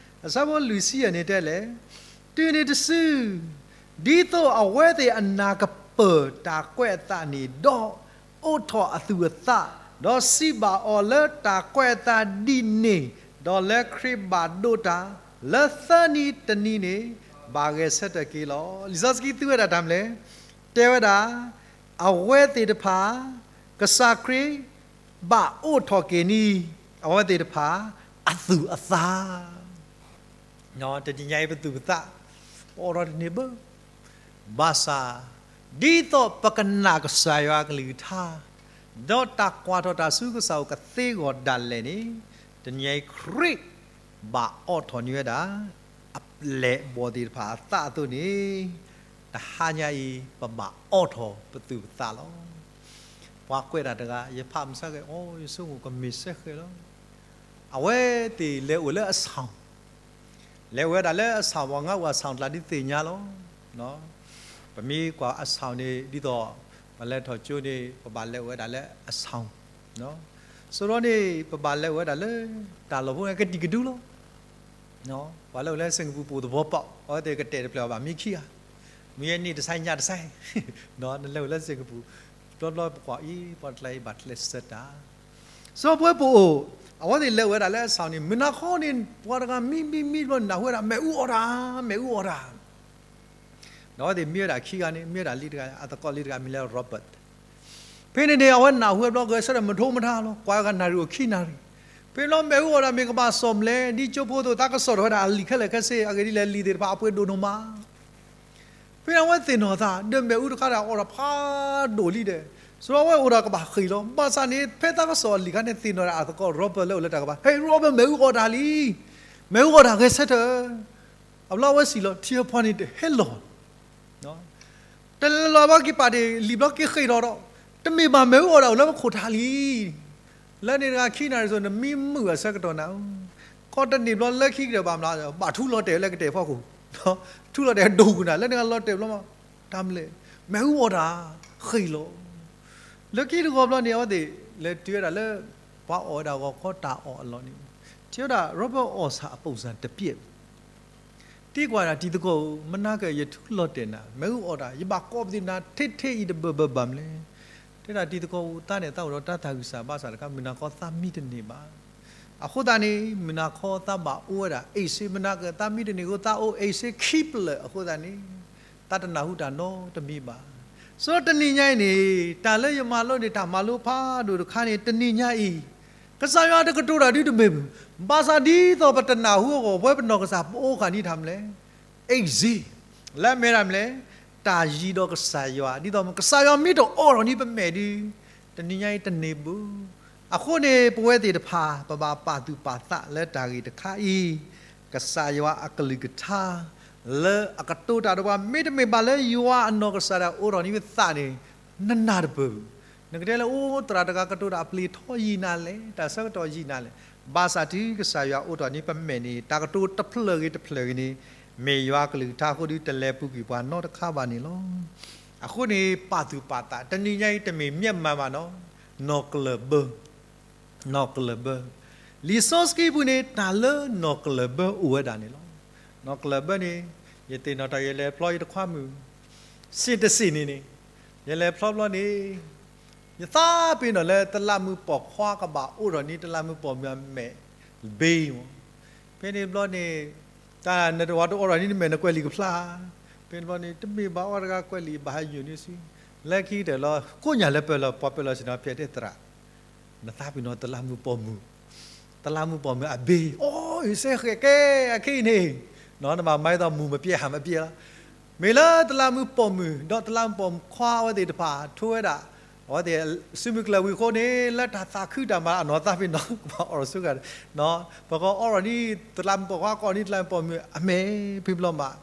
အဆၢဖိလွံၢ်ဆံယဲၢ်န့ၣ်တဲလဲၣ်, တုၤန့ၣ်တစု ဒ်သိးအဝဲသ့ၣ်အနၢ်ကပၢၢ်တၢ်ကွဲးအသးန့ၣ်ဒီး အိးထီၣ်အသူၣ်အသး, ဒီးစံးဘၣ်အီၤလၢတၢ်ကွဲးအသးဒ်န့ၣ်, ဒီးလၢခရံာ်ဘၣ်ဒိးတၢ် လၢသၢနံၤတနံၤန့ၣ် ဘၣ်ဂဲၤဆၢထၢၣ်က့ၤလီၤ. လံာ်စီဆှံသူဝဲဒၣ်တၢ်မနုၤလဲၣ်, တဲဝဲဒၣ် အဝဲသ့ၣ်တဖၣ် ကစၢ်ခရံာ် ဘၣ်အိးထီၣ်က့ၤန့ၢ် အဝဲသ့ၣ်တဖၣ် အသူၣ်အသး တနံၤညါအံၤပသူၣ်ပသး ပအိးထီၣ်တန့ၢ်ဘၣ်. ဘၣ်ဆၣ် ဒ်သိးပကနၣ်ကစၢ်ယွၤအကလုၢ်ကထါ ဒီးတၢ်ကွၢ်ထီၣ်တၢ်ဆူကစၢ်အအိၣ်ကသ့အဂီၢ်ဒၣ်လဲာ်န့ၣ် တနံၤညါအံၤခရံာ် ဘၣ်အိးထီၣ်န့ၢ်ဝဲဒၣ် အပျဲၢ်အဘီၣ်သ့ၣ်တဖၣ်အသးအသိးန့ၣ် တဟါညါအံၤ ပဘၣ်အိးထီၣ်ပသူၣ်ပသးလီၤ. ပှၤကွဲးတၢ်တဂၤ ယဖးမုၢ်ဆါဃဲၤ အိ ယဆိကမိၣ်ကမ့ၢ်စဲဃဲၤလီၤ. အဝဲသ့ၣ်လဲၤအိၣ်လၢအဆောင် လဲၤအိၣ်ဝဲဒၣ်လၢအဆောင် ပှၤငါအိၣ်အဆောင်တကျါဒ်သ့ၣ်ညါလီၤ. ပမ့ၢ်ကွၢ်အဆောင်န့ၣ် ဒ်သိး ပလဲၤထီၣ်ကၠိန့ၣ် ပဘၣ်လဲၤအိၣ်ဝဲဒၣ်လၢအဆောင် ဆိဒီးန့ၣ် ပဘၣ်လဲၤအိၣ်ဝဲဒၣ်လၢ တၢ်လီၢ်ဖိန့ၣ် ကတံာ်ကဒူလီၤ. ပှၤလၢအိၣ်လၢစ့ၣ်ကပူၤ ပအိၣ်သဘီပီၣ် အဝဲသ့ၣ်ကတဲာ်တဖျၢၣ်အီၤဘၣ်မံခံဂၤ, မ့ၢ်ဝဲန့ၣ်တဆဲညါတဆဲ, နလဲၤအိၣ်လၢစ့ၣ်ကပူၤ ဘျီဘျီပကွၢ်အံၤ ပှၤတကျါအံၤဘၣ်ကျဲးစၢးတၢ် စီၤပှဲပအိၣ်, အဝဲသ့ၣ်လဲၤအိၣ်ဝဲဒၣ်လၢအဆောင်န့ၣ် မုၢ်နၤဃီန့ၣ် ပှၤတဂၤမံမံမံဘျီ နၢ်ဟူဝဲဒၣ် မ့ၣ်အူအီၣ်တၢ်, မ့ၣ်အူအီၣ်တၢ်, ဒီးအဝဲသ့ၣ်မံဝဲဒၣ်ခံဂၤန့ၣ် မံဝဲဒၣ်လံတဂၤ အသကိးလံတဂၤမံၤလၢ Robert. ဖဲန့ၣ်န့ၣ် အဝဲနၢ်ဟူဝဲဘျီ ဂဲၤဆၢထၢၣ်မုၢ်ထူမုၢ်ထါလီၤ ကွၢ်ဂၤနၣ်ရံၣ်အိၣ်ခံနၣ်ရံၣ်, ဖဲလီၤမ့ၣ်အူအီၣ်တၢ်မ့ၢ်ကဘၣ်စီၣ်မလဲၣ် ဒ်ကၠိဖိအသိး သးကစီၣ်ထီၣ်ဝဲဒၣ်အလံာ်ခဲလၢာ်ခဲဆ့ အဂ့ၢ်ဒ်လဲၣ် လံာ်သ့ၣ်တဖၣ်အပှ့ၤဒိၣ်နီၢ်မး ဖဲန့ၣ်အဝဲသ့ၣ်နီၢ်သး ဒီးမ့ၣ်အူတခါဒၣ်အီၣ်တၢ်ဖးဒိၣ်လံဒီး ဆိအဝဲအိၣ်ဒီးကဘၣ်ဃ့ၢ်လီၤ. ဘၣ်ဆၣ်န့ၣ် ဖဲသးကစီၣ်အလံာ်ခါန့ၣ် သ့ၣ်နီၣ်ဒၣ်အသကိး Robert လၢအိၣ်လၢတၢ်ကပၤ ဟဲ Robert မ့ၣ်အူအီၣ်တၢ်လံ, မ့ၣ်အူအီၣ်တၢ်ဂဲၤဆၢထၢၣ်, အဘျီအဝဲစံးလီၤ ထံအဖီန့ၣ်တဟဲလီၤ တလီၤဘၣ်က့ၤပာ်တ့ၢ်လံာ်ဘျီက့ၤဃ့ၢ်ထီၣ်ဒီး တမ့ၢ်ဘၣ်မ့ၣ်အူအီၣ်တၢ်အိၣ်လၢပခိၣ်ထးလံ. လၢန့ၣ်တဂၤခံနၣ်ရံၣ်စိၤ နမံမုာ်အဆၢကတီၢ်နၤဧၢ, ကီးတန့ၢ်ဘျီလၢခံကတၢၢ်ဘၣ်မနုၤ ဘၣ်ထူလီၤတဲာ်လၢကတဲာ်ဖီခိၣ်, ထူလီၤတဲာ်ဒိၣ်ကနၣ် လၢန့ၣ်လီၤတဲာ်ဘျီမး တၢ်မလဲၣ် မ့ၣ်အူအီၣ်တၢ် ဃ့ၢ်လီၤ. လၢခံတဂီၤဘျီန့ၣ် အဝဲသ့ၣ်လဲၤတုၤဝဲဒၣ်လၢ ပှၤအီၣ်ဝဲဒၣ်ဂီၤခီတၢ်အီၣ်အလီၢ်န့ၣ်, ထံၣ်ဝဲဒၣ် Robert အီၣ်ဆၣ်အပိၢ်စၢ်တပျဲၢ် သံကွၢ်ဒၣ်တံၤသကိးဧၢ, မနၤက့ၤယထူလီၤတဲာ်နၤ မ့ၣ်အူအီၣ်တၢ် ယဘၣ်ကိးပသ့ၣ်နၤထဲထဲအံၤတဘၢၣ်ဘၢၣ်ဘၣ်မလဲၣ်. တဲဒၣ်တံၤသကိးဧၢ သးန့ၣ်သးအိၣ်ဒီးတၢ်သးဂုာ်ဆးဘၣ်ဆၣ်တခါ မုၢ်နၤခီသးမံတန့ၢ်ဘၣ်. အဃိသတးန့ၣ် မုၢ်နၤခီသးဘၣ်အိၣ်ဝဲဒၣ် အ့ၣ်စ့ မုၢ်နၤကသးမံတန့ၢ်အဃိ သးအိၣ်အ့ၣ်စ့ခံဖျၢၣ်အဃိသတးန့ၣ် သးတနၢ်ဟူတၢ်နီတမံၤဘၣ်. ဆိတနံၤညါအံၤန့ၣ် တၢ်လၢယမၤလိန့ၣ် တၢ်မၤလိဖးဒိၣ်တခါန့ၣ် တနံၤညါအံၤ ကစၢ်ယွၤတကတိၤတၢ်ဒုတမ့ၢ်မုၢ်, ဘၣ်ဆၣ်ဒ်သိးပတနၢ်ဟူအဂီၢ် ပဝဲပနီၢ်ကစၢ်ပအိၣ်ဃာ်န့ၣ်တၢ်မနုၤလဲၣ် အ့ၣ်စ့ လၢအမ့ၢ်ဒၣ်မနုၤလဲၣ် တၢ်ယံၤဒီးကစၢ်ယွၤ ဒ်သိးကစၢ်ယွၤမ့ၢ်တအိးထီၣ်န့ၢ်ပမဲာ်ဒီး တနံၤညါအံၤတန့ၢ်ဘၣ်. အဃိန့ၣ် ပဝဲသ့ၣ်တဖၣ် ပဘၣ်ပာ်သူၣ်ပာ်သးလၢတၢ်ဂ့ၢ်တခါအံၤ, ကစၢ်ယွၤအကလုၢ်ကထါ လၢအကတိၤတၢ်ဒီးပှၤ မ့တမ့ၢ်ဘၣ်လၢယွၤအနီၢ်ကစၢ်ဒၣ်အိးထီၣ်န့ၢ်ပသးန့ၣ် နနၢ်တပၢၢ်ဘၣ်. နကတဲလၢအိၣ်သရၣ်တဂၤကတိၤတၢ်အပျ့ၤထီယံာ်နၤလဲၣ်, တၢ်ဆၢကတီၢ်ယံာ်နၤလဲၣ်, ဘၣ်ဆၣ်တုၤကစၢ်ယွၤအိးထီၣ်န့ၢ်ပမဲာ်န့ၣ် တၢ်ကတိၤတဖျၢၣ်ဂ့ၤတဖျၢၣ်ဂ့ၤန့ၣ် မ့ၢ်ယွၤအကလုၢ်ကထါအဃိဒီး တလဲၤပူၤကွံာ်ပှၤနီတခါဘၣ်န့ၣ်လီၤ. အဃိန့ၣ် ပာ်သူၣ်ပာ်သး တနံၤညါအံၤတမ့ၢ်မျက်မှန်ဘၣ်နီၤ, နီၢ်ကလၢၢ်ဘၢ နီၢ်ကလၢၢ်ဘၢ. လံာ်စီဆှံပူၤန့ၣ် တၢ်လၢနီၢ်ကလၢၢ်ဘၢအိၣ်ဝဲဒၣ်န့ၣ်လီၤ. နီၢ်ကလၢၢ်ဘၢန့ၣ် ယသ့ၣ်နီၣ်တၢ် ယလဲၤဖျီယတခွါမုၣ် စ့တစ့ၣ်န့ၣ်န့ၣ်, ယလဲၤဖျီဘျီန့ၣ် ယသးပ့ၤနီၣ်လၢတလးမုၢ်ပိာ်ခွါကဘၣ်အိးထီၣ်န့ၢ် တလးမုၢ်ပိာ်မုၣ်အမဲာ်ဘ့မး. ဖဲန့ၣ်ဘျီန့ၣ် တၢ်နတဝၤတအိးထီၣ်န့ၢ် နမဲာ်နကွဲးလံာ်ကဖျါ. ဖဲန့ၣ်ဘျီန့ၣ် တမ့ၢ်ဘၣ်အီၤတဂၤကွဲးလံာ် ဘၣ်ဟးယိာ်န့ၢ်ဆူ လၢခံကတၢၢ်လီၤ ကိးညါလၢပၢၤလီၤ ပှၤပၢၤလီၤစ့ၢ်နီၤ ဖဲတဲသရၣ် နသးပ့ၤနီၣ်တလးမုၢ်ပိာ်မုၣ်, တလးမုၢ်ပိာ်မုၣ်အဘ့, အိ ယစဲဃဲးကဲအခံန့ၣ်, နဘၣ်မၤအသိးမူၤမပျဲးဟးမပျဲးလီၤ. မ့ၢ်လၢတလးမုၢ်ပိာ်မုၣ် ဒီးတလးမုၢ်ပိာ်ခွါအဝဲသ့ၣ်တဖၣ် ထိဝဲဒၣ် အဝဲသ့ၣ်စုမုၢ်ကျၢၢ်ဝံၤအဃိန့ၣ် လၢတၢ်သးခုတၢ်မၤအနီၢ်သးပ့ၤနီၣ် ကဘၣ်အိးထီၣ်ဆူဂၤ, ပကအီၣ်ထီၣ်န့ၢ်တလးမုၢ်ပိာ်ခွါ ကအီၣ်န့ၢ်တလးမုၢ်ပိာ်မုၣ်အမဲာ် ဖဲဘျီမး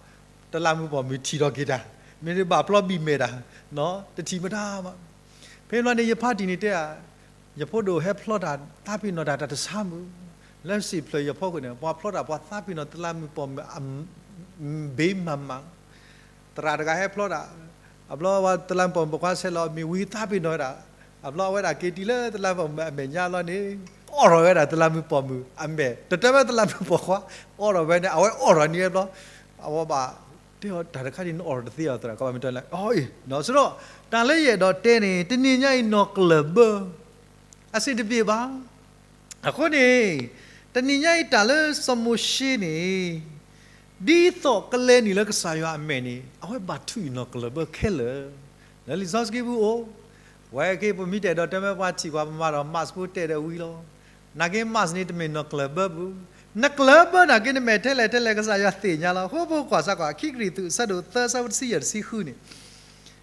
တလးမုၢ်ပိာ်မုၣ်ထံၣ်ထီၣ်က့ၤတၢ်, မ့ၢ်တဘၣ်ဖျီဘံၣ်မဲာ်တၢ်, တထံၣ်မတၤမး. ဖဲဘျီန့ၣ် ယဖါတံၢ်န့ၣ်တဲဧါ, ယဖိဒိၣ်ဟဲဖျီတၢ် သးပ့ၤနီၣ်တၢ်တၢ်တဆါမုၢ်, လၢစံာ်ဖျၢၣ်ယဖီခိၣ်န့ၣ် ပှၤဖျီတၢ် ပှၤသးပ့ၤနီၣ်တလးမုၢ်ပိာ်မုၣ်အဘ့မၤမး သရၣ်တဂၤဟဲဖျီတၢ်, အဘျီဝဲတလးမုၢ်ပိာ်မုၣ်ပိာ်ခွါဆဲးလီၤ မ့ၢ်ဝံၤသးပ့ၤနီၣ်ဝဲဒၣ်, အဘျီအဝဲဒၣ်က့ၤတုၤလၢတလးမုၢ်ပိာ်မုၣ်အမဲာ်ညါလီၤန့ၣ် အိးထီၣ်ဝဲဒၣ်တလးမုၢ်ပိာ်မုၣ်အမဲာ်, တတဲဝဲတလးမုၢ်ပိာ်ခွါ, အိးထီၣ်ဝဲန့ၣ် အဝဲအိးထီၣ်န့ၢ်ဝဲဘျီ, အဝဲဘၣ်တဲအီၤ တၢ်တခါန့ၣ် နအိးထီၣ်တသ့အီၤသရၣ် ကဘၣ်မ့ၢ်တဲလၢ အီအံၤ, ဆိဒီး တၢ်လၢယအဲၣ်ဒိးတဲန့ၣ် တနံၤညါအံၤနီၢ်ကလၢၢ်ဘၢ အဆင်တပြေဘၣ်. အဃိန့ၣ် တနံၤညါအံၤတၢ်လၢစီၤမိၤၡ့န့ၣ် ဒ်သိးကလဲၤနုာ်လၢကစၢ်ယွၤအမဲာ်န့ၣ် အဝဲဘၣ်ထုးအံၤနီၢ်ကလၢၢ်ဘၢခဲလၢာ်, လၢလံာ်စီဆှံပူၤအိၣ်, ဝဲက့ၤပမ့ၢ်တအဲၣ်ဒိးတဲမ့ၢ်ပှၤထံၣ်ပှၤပမၤဒီး mask ဖိတဲဒီးဝံၤလီၤ. နာ်က့ mask န့ၣ်တမ့ၢ်နီၢ်ကလၢၢ်ဘၢပူၤ, နကလၢၢ်ဘၢနာ်က့နမဲာ်ထဲလဲၣ်ထဲလဲၣ် ကစၢ်ယွၤသ့ၣ်ညါလီၤ. အဃိပကွၢ်စၢ်ကွၢ် ခံကရံၣ်သူး အဆၢဒိၣ်သၢ အဆၢဖိတဆံယဲၢ်တဆံဃုန့ၣ်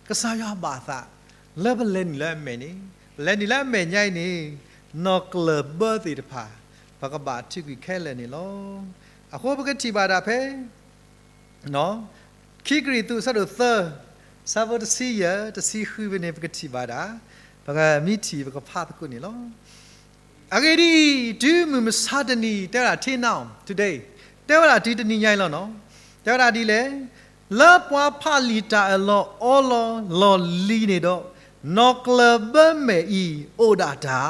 ကစၢ်ယွၤဘၣ်သး လၢပလဲၤနုာ်လၢအမဲာ်န့ၣ်, ပလဲၤနုာ်လၢအမဲာ်ညါအံၤန့ၣ် နီၢ်ကလၢၢ်ဘၢသ့ၣ်တဖၣ် ပကဘၣ်ထုးကွံာ်ခဲလၢာ်န့ၣ်လီၤ. အဃိပကထံၣ်ဘၣ်ဒၣ်ဖဲ ခံကရံၣ်သူး အဆၢဒိၣ်သၢ အဆၢဖိတဆံယဲၢ် တဆံဃုဖဲန့ၣ် ပကထံၣ်ဘၣ်ဒၣ်, ပကမ့ၢ်ထံၣ်ပကဖးသကိးန့ၣ်လီၤ. အဂ့ၢ်ဒ်အံၤ, တုၤမုၢ်မဆါတနံၤ တဲဝဲဒၣ် till now, today, တဲဝဲဒၣ်တုၤတနံၤညါအံၤလီၤနီၤ, တဲဝဲဒၣ်ဒ်လဲၣ်, လၢပှၤဖးလံာ်တၢ်အၢၣ်လီၤအီလီၤလီၢ်လံၤန့ၣ်ဒီး, နီၢ်ကလၢၢ်ဘၢမဲာ်အံၤအိၣ်ဒၣ်တၢ်,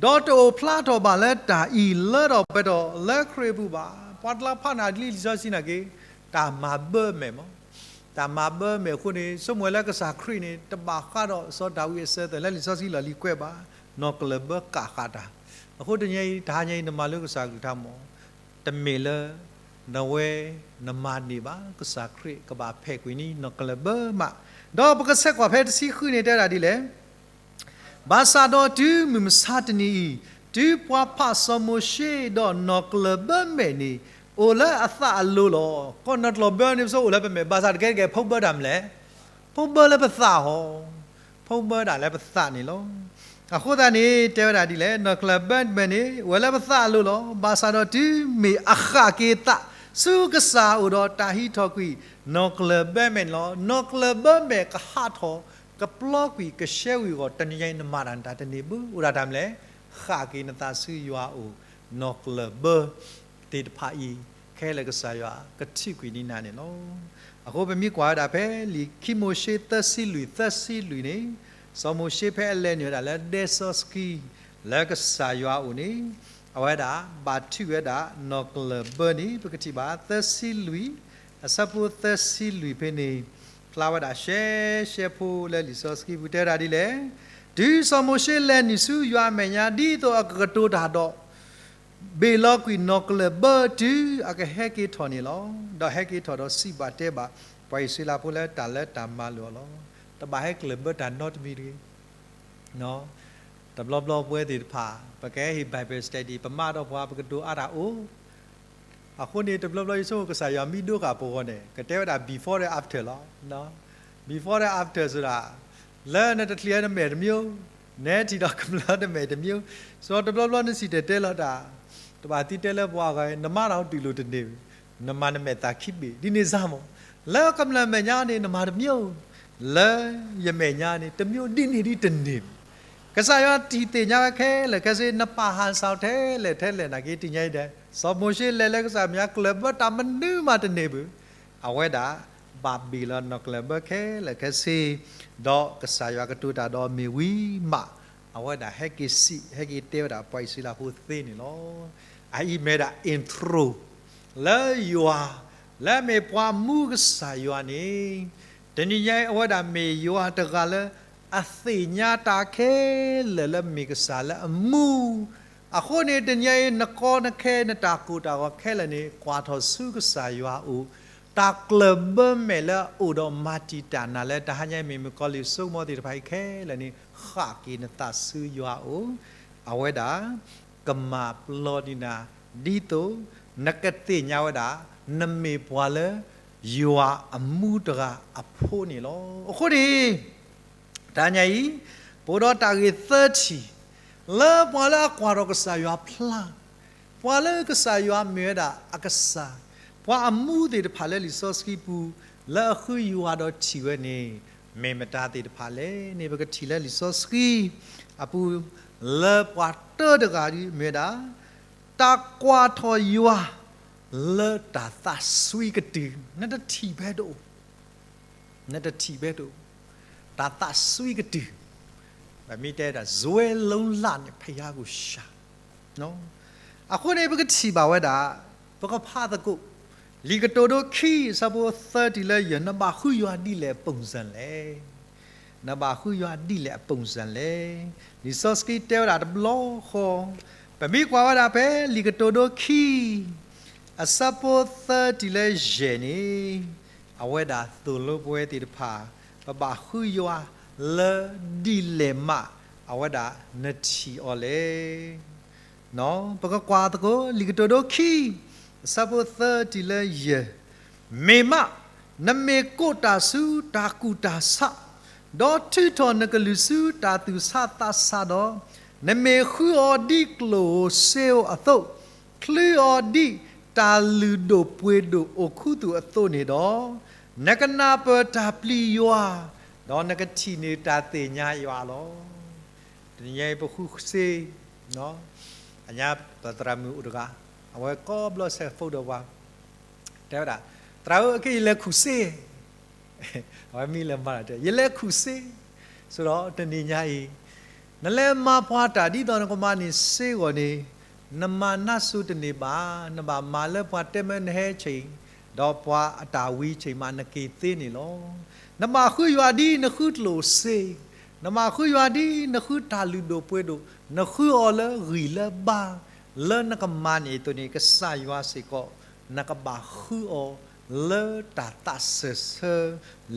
ဒီးတအိၣ်ဖျါထီၣ်ဘၣ်လၢတၢ်အံၤလၢထီၣ်ပှဲၤထီၣ်လၢခရံာ်အပူၤဘၣ်. ပှၤတလးဖးနၤဒ်လံာ်စီဆှံနာ်က့ တၢ်မၤဘၢမဲာ်မး, တၢ်မၤဘၢမဲာ်အဃိန့ၣ် ဆိကမိၣ်ဝဲလၢကစၢ်ခရံာ်န့ၣ် တဘၣ်ဃးဒီးစီၤဒၤဝံးအစၢၤသၢၣ် လၢလံာ်စီဆှံလီၢ်လံၤကွဲးဘၣ်, နီၢ်ကလၢၢ်ဘၢကးဃာ်တၢ်. အဃိတနံၤအံၤ တဟါညါအံၤ နမၤလိကစၢ်ကလုၢ်ကထါမး, တမ့ၢ်လၢ နဝဲ နမၤန့ၢ်ဘၣ် ကစၢ်ခရံာ်ကဘၣ်ဖဲးကွံာ်န့ၣ် နီၢ်ကလၢၢ်ဘၢမး. ဒီးပကဆဲးကွၢ်ဖဲတဆံဃုန့ၣ် တဲဝဲဒၣ်ဒ်လဲၣ် ဘၣ်ဆၣ်ဒီးတုၤမုၢ်မဆါတနံၤအံၤ, တုၤပှၤဖးစီၤမိၤၡ့ဒီးနီၢ်ကလၢၢ်ဘၢမဲာ်န့ၣ် အိၣ်လၢအသးအလိၤလီၤ. ကီၢ်နီၢ်ကလၢၢ်ဘၢန့ၣ် ပစိအိၣ်လၢပမဲာ် ဘၣ်ဆၣ်တကဲတကဲ ဖီၣ်ဘၢတၢ်မနုၤလဲၣ်, ဖီၣ်ဘၢလၢပသးဟီ, ဖီၣ်ဘၢဒၣ်လၢပသးန့ၣ်လီၤ. အဃိသတးန့ၣ် တဲဝဲဒၣ်ဒ်လဲၣ်, နီၢ်ကလၢၢ်ဘၢမဲာ်န့ၣ် အိၣ်ဝဲလၢပသးအလိၤလီၤ. ဘၣ်ဆၣ်ဒီးတုၤမ့ၢ်အဃၣ်က့ၤသးဆူကစၢ်အအိၣ်ဒီး တၢ်ဟံးထီၣ်ကွံာ် နီၢ်ကလၢၢ်ဘၢမဲာ်န့ၣ်လီၤ. နီၢ်ကလၢၢ်ဘၢမဲာ်ကဟးထီၣ် ကပျီကွံာ် ကရှဲဝံၤအဂီၢ် တနံၤညါအံၤ နမၤတၢ်နတၢ်တန့ၢ်ဘၣ်. အိၣ်ဒၣ်တၢ်မနုၤလဲၣ်, ဃၣ်က့ၤနသးဆူယွၤအအိၣ်, နီၢ်ကလၢၢ်ဘၢသ့ၣ်တဖၣ်အံၤ ခဲလၢာ်ကစၢ်ယွၤကထုးကွံာ်န့ၢ်နၤန့ၣ်လီၤ. အဃိပမ့ၢ်ကွၢ်ဝဲဒၣ်ဖဲလံာ်ခံမိၤၡ့သၢဆံလွံၢ် သၢဆံလွံၢ်န့ၣ်, စီၤမိၤၡ့ဖဲအလဲၤနုာ်ဝဲဒၣ်လၢဒဲစီဆှံ လၢကစၢ်ယွၤအအိၣ်န့ၣ်, အဝဲဒၣ်ဘၣ်ထုးဝဲဒၣ်နီၢ်ကလၢၢ်ဘၢန့ၣ် ပကထံၣ်ဘၣ်သၢဆံလွံၢ် အဆၢဖိသၢဆံလွံၢ်ဖဲန့ၣ် ဖျါဝဲဒၣ်ရှဲရှဲဖိလၢလံာ်စီဆှံပူၤ တဲဝဲဒၣ်ဒ်လဲၣ်, တုၤစီၤမိၤၡ့လဲၤနုာ်ဆူယွၤအမဲာ်ညါ ဒ်သိးအကကတိၤတၢ်ဒီး ဘ့ၣ်လီၤကွံာ်နီၢ်ကျၢၢ်ဘၢတုၤအကဟဲက့ၤထီၣ်န့ၣ်လီၤ. ဒီးဟဲက့ၤထီၣ်ဒီးစံးဘၣ်တဲဘၣ် ပှၤအံၣ်စရ့လးဖိလၢတၢ်လၢတၢ်မၤလိာ်အီၤလီၤ. တဘၣ်ဟဲကျၢၢ်ဘၢတၢ်နီတမံၤတဂ့ၤ. တဘျီဘျီပဝဲသ့ၣ်တဖၣ် ပကဟဲဟ့ၣ် Bible study ပမၤဒီးပှၤ ပကတိၤအါတၢ်အိၣ် အဃိန့ၣ် တဘျီဘျီယဆိကမိၣ်ကစၢ်ယွၤမံဒိကၢ်ပဂီၢ်န့ၣ် ကတဲဝဲဒၣ် before ဒီး after လီၤ. before ဒီး after ဆိုတာ လၢနတထံၣ်အီၤနမဲာ်တမံၤ, နဟဲထံၣ်ဒီးကမျၢၢ်နမဲာ်တမံၤ, ဆိုတော့တဘျီဘျီနစံၣ်တဲၤတဲလီၤတၢ်, တဘၣ်သုတဲလၢပှၤဂၤ နမၤတၢ်အိၣ်တုၤလိာ်တန့ၢ်ဘၣ်, နမၤနမဲာ်သးခံဘ့ၣ် ဒ်န့ၣ်စ့ၢ်မး, လၢကမျၢၢ်မဲာ်ညါန့ၣ် နမၤတမံၤ, လၢယမဲာ်ညါန့ၣ် တမံၤဒ်န့ၣ်ဒ်တန့ၢ်ဘၣ် ကစၢ်ယွၤထံၣ်သ့ၣ်ညါဝဲခဲလၢာ်ခဲဆ့ နပာ်ဟးစးထဲလဲၣ်ထဲလဲၣ်နာ်က့ တနံၤညါအံၤဒဲး စီၤမိၤၡ့လဲၤလၢကစၢ်မဲာ်ညါကျၢၢ်ဘၢတၢ်မနုၤမးတန့ၢ်ဘၣ်, အဝဲဒၣ် ဘၣ်ဘ့ၣ်လီၤနီၢ်ကျၢၢ်ဘၢခဲလၢာ်ခဲဆ့, ဒီးကစၢ်ယွၤကတိၤတၢ်ဒီးမ့ၢ်ဝံၤမး, အဝဲဒၣ်ဟဲက့ၤစံး ဟဲက့ၤတဲဝဲဒၣ်ပှၤအံၣ်စရ့လးဖိသ့န့ၣ်လီၤ. အအံၤမ့ၢ်ဒၣ် intro လၢယွၤ, လၢအမ့ၢ်ပှၤမူကစၢ်ယွၤန့ၣ်, တနံၤညါအံၤအဝဲဒၣ်မ့ၢ်ယွၤတဂၤလၢ အသ့ၣ်ညါတၢ်ခဲလၢာ်လၢမ့ၢ်ကစၢ်လၢအမူ, အဃိန့ၣ် တနံၤညါအံၤ နကီနခဲ နတၢ်ကိၢ်တၢ်ဂီၤခဲလၢာ်န့ၣ် ကွၢ်ထီၣ်ဆူကစၢ်ယွၤအအိၣ်, တၢ်ကျၢၢ်ဘၢမဲာ်လၢအအိၣ်ဒီးမၤတံာ်တာ်နၤလၢတဟါညါအံၤ မ့ၢ်မုၣ်ကီၤလံၢ်စိကမီၤသ့ၣ်တဖၣ်အံၤခဲလၢာ်န့ၣ် ဃၣ်က့ၤနသးဆူယွၤအအိၣ်, အဝဲဒၣ် ကမၤပျီဒံးနၤ, ဒ်သိး နကသ့ၣ်ညါဝဲဒၣ် နမ့ၢ်ပှၤလၢ ယွၤအမူတဂၤအဖိန့ၣ်လီၤ. အဃိန့ၣ် တဟါညါအံၤ ပအိၣ်ဒီးတၢ်ဂ့ၢ်သၢထံၣ် လၢပှၤလၢအကွၢ်ထီၣ်ကစၢ်ယွၤဖျါ, ပှၤလၢကစၢ်ယွၤမ့ၢ်ဝဲဒၣ်အကစၢ်, ပှၤအမူသ့ၣ်တဖၣ်လၢလံာ်စီဆှံပူၤ လၢအဃုယွၤဒီးထံၣ်ဝဲန့ၣ် မ့ၢ်မတၤသ့ၣ်တဖၣ်လဲၣ်န့ၣ် ပကထံၣ်လၢလံာ်စီဆှံအပူၤ လၢပှၤတၢတဂၤဒ်မ့ၢ်ဝဲဒၣ် တၢ်ကွၢ်ထီၣ်ယွၤ လၢတၢ်သးစွံကတုၢ်, နတထံၣ်ဖဲတအိၣ်, နတထံၣ်ဖဲတအိၣ်, တၢ်သးစွံကတုၢ်, ပမ့ၢ်တဲဒၣ် ဇွဲလုံလၢ်န့ၣ် ဖယါကူၣ်ရှါ အဃိန့ၣ် ပကထံၣ်ဘၣ်ဝဲဒၣ်, ပကဖးသကိး လံာ်ကတိၤဒိခံ အဆၢဖိသၢတုၤလၢယဲၢ် နဘၣ်ဃုယွၤဒ်လဲၣ်အပူၤစၢ်လဲၣ်. နဘၣ်ဃုယွၤဒ်လဲၣ်အပူၤစၢ်လဲၣ်. လံာ်စီဆှံတဲဝဲဒၣ်တဘျီဃီ, ပမ့ၢ်ကွၢ်ဝဲဒၣ်ဖဲလံာ်ကတိၤဒိခံ အဆၢဖိသၢတုၤလၢယဲၢ်န့ၣ်, အဝဲဒၣ်သိၣ်လိပဝဲသ့ၣ်တဖၣ် ပဘၣ်ဃုယွၤလၢဒ်လဲၣ်မး အဝဲဒၣ်နထံၣ်အီၤလဲၣ်. ပကကွၢ်သကိး လံာ်ကတိၤဒိခံ အဆၢဖိသၢတုၤလၢယဲၢ်, မ့ၢ်မး နမ့ၢ်ကိးတၢ်ဆူတၢ်ကူၣ်တၢ်ဆး, ဒီးထုးထီၣ်နကလုၢ်ဆူတၢ်သူၣ်ဆးသးဆးဒီး, နမ့ၢ်ဃုအီၤဒ်ကျိၣ်ဧိၤစ့ဧိၤအသိး, ချုအီၤဒ်တၢ်လုၢ်ဒိၣ်ပှ့ၤဒိၣ်အိၣ်ခူသူၣ်အသိးန့ၣ်ဒီး, နကနၢ်ပၢၢ်တၢ်ပျံၤယွၤ, ဒီးနကထံၣ်န့ၢ်တၢ်သ့ၣ်ညါယွၤလီၤ. တနံၤညါအံၤပဃုစ့ အညါပသရၣ်မုၣ်အိၣ်တဂၤ, အဝဲကိးဘျီစဲး phone ဒီးပှၤ, တဲဝဲဒၣ်, သရၣ်ဧၢ အခဲအံၤယလဲၤခူၣ်စ့, အဝဲမ့ၢ်လဲၤမၤတၢ်တဲ ယလဲၤခူၣ်စ့, ဆိုတော့တနံၤညါအံၤ နလဲၤမၤပှၤတၢ်ဒ်သိးနကမၤန့ၢ်စ့အဂီၢ်န့ၣ်, နမၤနၢ်စိၤတန့ၢ်ဘၣ်, နဘၣ်မၤလၢပှၤတဲမၢနဟဲဆ့ၣ်, ဒီးပှၤအတၢ်ဝံဆ့ၣ်မးနက့ၤသ့န့ၣ်လီၤ. နဘၣ်ဃုယွၤဒ်နဃုကျိၣ်စ့, နဘၣ်ဃုယွၤဒ်နဃုတၢ်လုၢ်ဒိၣ်ပှ့ၤဒိၣ်, နဃုအီၤလၢဂံၢ်လၢဘါ, လၢနကမၤန့ၢ်အသိးန့ၣ် ကစၢ်ယွၤစ့ၢ်ကီး နကဘၣ်ဃုအီၤလၢတၢ်သးစၢၢ်ဆၢ,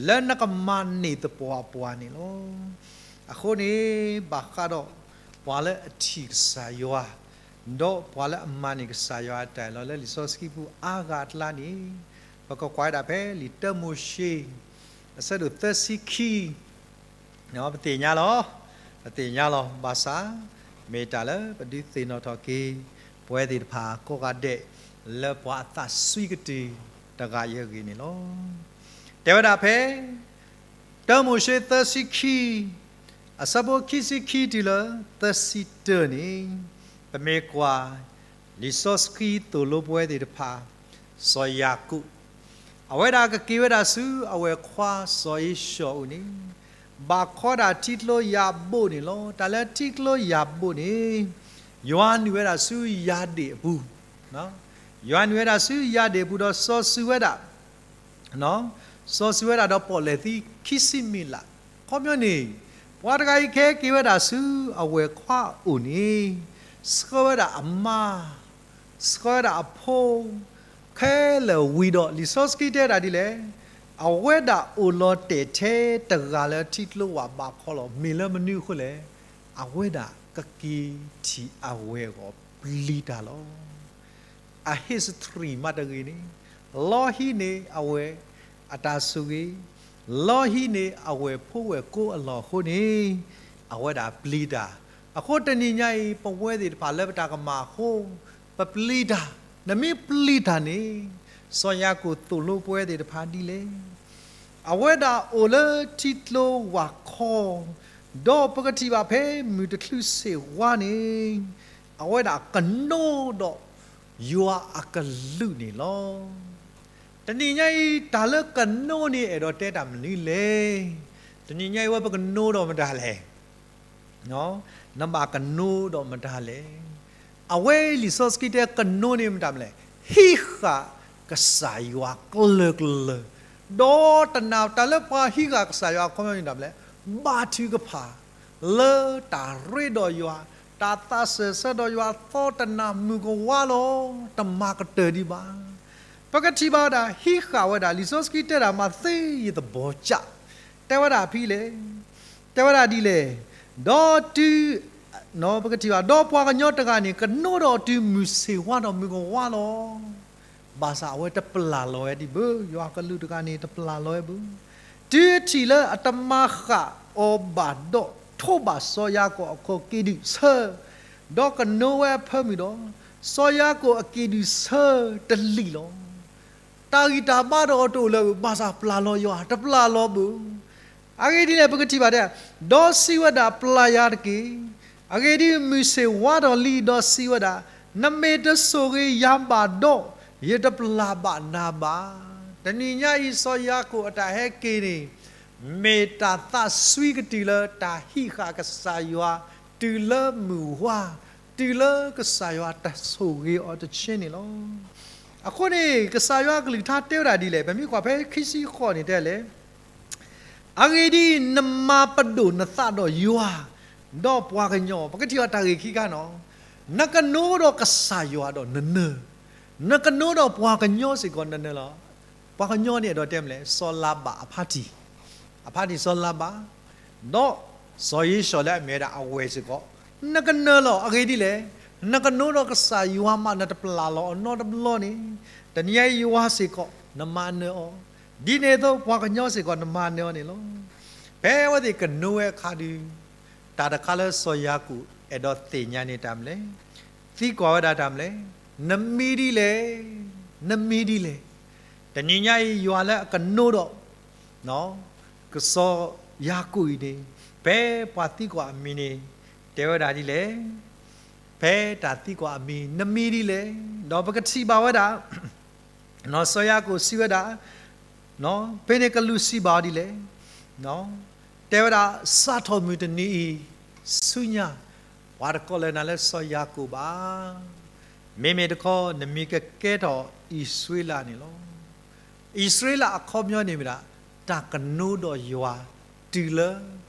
လၢနကမၤန့ၢ်သပှၢ်ပှၢ်န့ၣ်လီၤ. အဃိန့ၣ် ဘၣ်ဃးဒီးပှၤလၢအထံၣ်ကစၢ်ယွၤ, ဒီးပှၤလၢအမၤန့ၢ်ကစၢ်ယွၤအတၢ်အၢၣ်လီၤလၢလံာ်စီဆှံပူၤအါဂၤအကျါန့ၣ်, ပကကွၢ်ဝဲဒၣ်ဖဲလံာ်တၢမိၤၡ့ အဆၢဒိၣ်သၢဆံခံ ပသ့ၣ်ညါလီၤ, ပသ့ၣ်ညါလီၤ ဘၣ်ဆၣ် မ့ၢ်တၢ်လၢပဒုးသ့ၣ်နီၣ်ထီၣ်က့ၤ ပဝဲသ့ၣ်တဖၣ်ကိးဂၤဒဲး လၢပှၤအသးစွံကတုၢ်တဂၤအံၤအဂ့ၢ်န့ၣ်လီၤ. တဲဝဲဒၣ်ဖဲ တၢမိၤၡ့သၢဆံခံ အဆၢဖိခံဆံခံတုၤလၢသၢဆံတၢန့ၣ်, ပမ့ၢ်ကွၢ် လံာ်စီဆှံသိၣ်လိပဝဲသ့ၣ်တဖၣ်, စီၤယၤကိာ် အဝဲဒၣ်ကက့ၤဝဲဒၣ်ဆူအဝဲၢ်ခွါစီၤဧ့ၡီၤအအိၣ်န့ၣ်, ဘၣ်ခီဒၣ်ထံကျိယၤဘိးန့ၣ်လီၤ. တၢ်လၢထံကျိယၤဘိးန့ၣ်, ယွၤနုာ်ဝဲဒၣ်ဆူယၤဒ့ၣ်အပူၤ, ယွၤနုာ်ဝဲဒၣ်ဆူယၤဒ့ၣ်အပူၤဒီးစီၤစုၤဝဲဒၣ် စီၤစုၤဝဲဒၣ်ဒီးပီၣ်လဲၣ်သံခံဆံမံးလး, ခီပညီန့ၣ်, ပှၤတဂၤအံၤကဟဲက့ၤဝဲဒၣ်ဆူအဝဲၢ်ခွါအအိၣ်န့ၣ်, ဆှၢဝဲဒၣ်အမါ ဆှၢဝဲဒၣ်အဖိ ခဲလၢာ်ဝံၤဒီး လံာ်စီဆှံတဲဒၣ်ဒ်လဲၣ်, အဝဲဒၣ်အိၣ်လီၤတဲာ်ထဲတဂၤလၢထံကျိဝၢ်ဘးခီလီၤ. မ့ၢ်လၢမနုၤအဃိလဲၣ်, အဝဲဒၣ်ကက့ၤထံၣ်အဝဲၢ်အဂီၢ်ပျံၤတၢ်လီၤ. အ history မးတဂ့ၤန့ၣ်, လီဟံးန့ၢ်အဝဲၢ်အတၢ်ဆိၣ်ဂ့ၤ, လီဟံးန့ၢ်အဝဲၢ်ဖိဝဲၢ်ကိအလီၢ်အဃိန့ၣ်, အဝဲဒၣ်ပျံၤတၢ်. အဃိတနံၤညါအံၤ ပဝဲသ့ၣ်တဖၣ်လၢပတၢ်ကမၣ်အဃိ, ပပျံၤတၢ်, နမ့ၢ်ပျံၤတၢ်န့ၣ်, စီၤယၤကိာ်သိၣ်လိပဝဲသ့ၣ်တဖၣ်ဒ်လဲၣ်. အဝဲဒၣ်အိၣ်လၢထံကျိဝၢ်ခီ, ဒီးပကထံၣ်ဘၣ်ဖဲမုၢ်တချုးဆ့ၣ်ဝါန့ၣ်, အဝဲဒၣ်ကနိဒီးယွၤအကလုၢ်န့ၣ်လီၤ. တနံၤညါအံၤ တၢ်လၢကနိန့ၣ်အဲၣ်ဒိးတဲတၢ်မနုၤလဲၣ်. တနံၤညါအံၤဝဲပကနိဒီးမတၤလဲၣ်. နဘၣ်ကနိဒီးမတၤလဲၣ်. အဝဲလံာ်စီဆှံတဲကနိန့ၣ်မတၤမလဲၣ်, ဟံးဃာ်ကစၢ်ယွၤကျၢၤကျၢၤ, ဒီးတနာ်တၢ်လၢပှၤဟံးဃာ်ကစၢ်ယွၤအခီပညီန့ၣ်မတၤမလဲၣ်, ဘါထုကဖၣ် လၢတၢ်ရ့ဒီးယွၤ, တၢ်သးစၢၢ်ဆၢဒီးယွၤအသီတနၢ်မုၢ်ကဝါလီၤ, တမၤကတၢၢ်ဒံးဘၣ်. ပကထံၣ်ဘၣ်ဝဲဒၣ် ဟံးဃာ်ဝဲဒၣ် လံာ်စီဆှံတဲဒၣ်မၤသ့ယသဘီကၠၣ်, တဲဝဲဒၣ်ဖဲလဲၣ်, တဲဝဲဒၣ်ဒ်လဲၣ်, ဒီးတုၤ ပကထံၣ်ဘၣ် ဒီးပှၤကညီတဂၤန့ၣ် ကနိဒီးတုၤမုၢ်ဆ့ၣ်ဝါဒီးမုၢ်ကဝါလီၤ. ဘၣ်ဆၣ်အဝဲတပျၢ်လီၤဝဲဒံးဘၣ်, ယွၤကလုၢ်တဂၤန့ၣ် တပျၢ်လီၤဝဲဘၣ်. တုၤအထံၣ်လၢအတမၤဃာ်အီၤဘၣ်ဒီး ထိးဘၣ်စီၤယၤကိာ်အခီၣ်က့ၤဒုးဆၢ, ဒီးကနိဝဲအဖၢမုၢ်ဒီး, စီၤယၤကိာ်အက့ၤဒုးဆၢတလံာ်လီၤ. တၢ်ဂံၢ်တၢ်ဘါဒီးအီၤတအိၣ်လၢၤဘၣ်, ဘၣ်ဆၣ်ပျၢ်လီၤယွၤ တပျၢ်လီၤဘၣ်. အဂ့ၢ်ဒ်လဲၣ် ပကထံၣ်ဘၣ်တဲ, ဒီးစံးဝဲဒၣ် ပျၢ်ယၤတက့ၢ်. အဂ့ၢ်ဒ်အံၤ, မုၢ်ဆ့ၣ်ဝါဒီးလံ, ဒီးစံးဝဲဒၣ်, နမ့ၢ်တဆိၣ်ဂ့ၤယၤဘၣ်ဒီး, ယတပျၢ်ဘၣ်နၤဘၣ်. တနံၤညါအံၤ စီၤယၤကိာ်အတၢ်ဟဲက့ၤန့ၣ်, မ့ၢ်တၢ်သးစွံကတုၤလၢတၢ်ဟံးဃာ်ကစၢ်ယွၤ, တုၤလၢမုၢ်ဝါ, တုၤလၢကစၢ်ယွၤတဆိၣ်ဂ့ၤအီၤတဆ့န့ၣ်လီၤ. အဃိန့ၣ် ကစၢ်ယွၤအကလုၢ်ကထါတဲဝဲဒၣ်ဒ်လဲၣ်, ပမ့ၢ်ကွၢ်ဖဲခံဆံဃိးန့ၣ်တဲလဲၣ်, အဂ့ၢ်ဒ်အံၤ, နမၤပဒိၣ်နသးဒီးယွၤ, ဒီးပှၤကညီ, ပကထံၣ်ဘၣ်တၢ်ဂ့ၢ်ခံခါနီၤ, နကနိဒီးကစၢ်ယွၤဒီးနနၢၤ, နကနိဒီးပှၤကညီစ့ၢ်ကီးနနၢၤလီၤ. ပှၤကညီန့ၣ်အဲၣ်ဒိးတဲမလဲၣ်, စီၤလၤဘၣ်အဖါတံၢ်, အဖါတံၢ်စီၤလၤဘၣ်, ဒီးစီၤဧ့ၡီၤလၢအမ့ၢ်ဝဲဒၣ်အဝဲၢ်စ့ၢ်ကီး, နကနၢၤလီၤ. အဂ့ၢ်ဒ်လဲၣ်, နကနိဒီးကစၢ်ယွၤမး နတပျၢ်လီၤအီၤနီတဘျီန့ၣ်, တနံၤညါအံၤယွၤစ့ၢ်ကီး နမၤနၢၤအီၤ, ဒ်န့ၣ်အသိးပှၤကညီစ့ၢ်ကီး နမၤနၢၤအီၤန့ၣ်လီၤ. ဖဲအဝဲသ့ၣ်ကနိဝဲအခါဒုး, တၢ်တခါလၢစီၤယၤကိာ်အဲၣ်ဒိးသ့ၣ်ညါန့ၣ်တၢ်မလဲၣ်, သံကွၢ်ဝဲဒၣ်တၢ်မလဲၣ်, နမံဒ်လဲၣ်, နမံဒ်လဲၣ်. တနံၤညါအံၤယွၤလၢအကနိဒီး ကစီၤယၤကိာ်အံၤန့ၣ်, ဖဲပှၤသံကွၢ်အမံၤန့ၣ်, တဲဝဲဒၣ်ဒ်လဲၣ်, ဖဲတၢ်သံကွၢ်အမံၤ နမံဒ်လဲၣ်. ဒီးပကထံၣ်ဘၣ်ဝဲဒၣ်, စီၤယၤကိာ်စံးဝဲဒၣ်, ဖဲန့ၣ်ကလူးစံးဘၣ်အီၤဒ်လဲၣ်, တဲဝဲဒၣ် စးထီၣ်မုၢ်တနံၤအံၤဆူညါ, ပှၤတကိးလၢနၤလၢစီၤယၤကိာ်ဘၣ်. မ့မ့ၢ်တခီ နမံၤကကဲထီၣ်အံၣ်စရ့လးန့ၣ်လီၤ. အံၣ်စရ့လးအခီပညီန့ၣ်မ့ၢ်ဒၣ် တၢ်ကနိဒီးယွၤ တုၤလၢ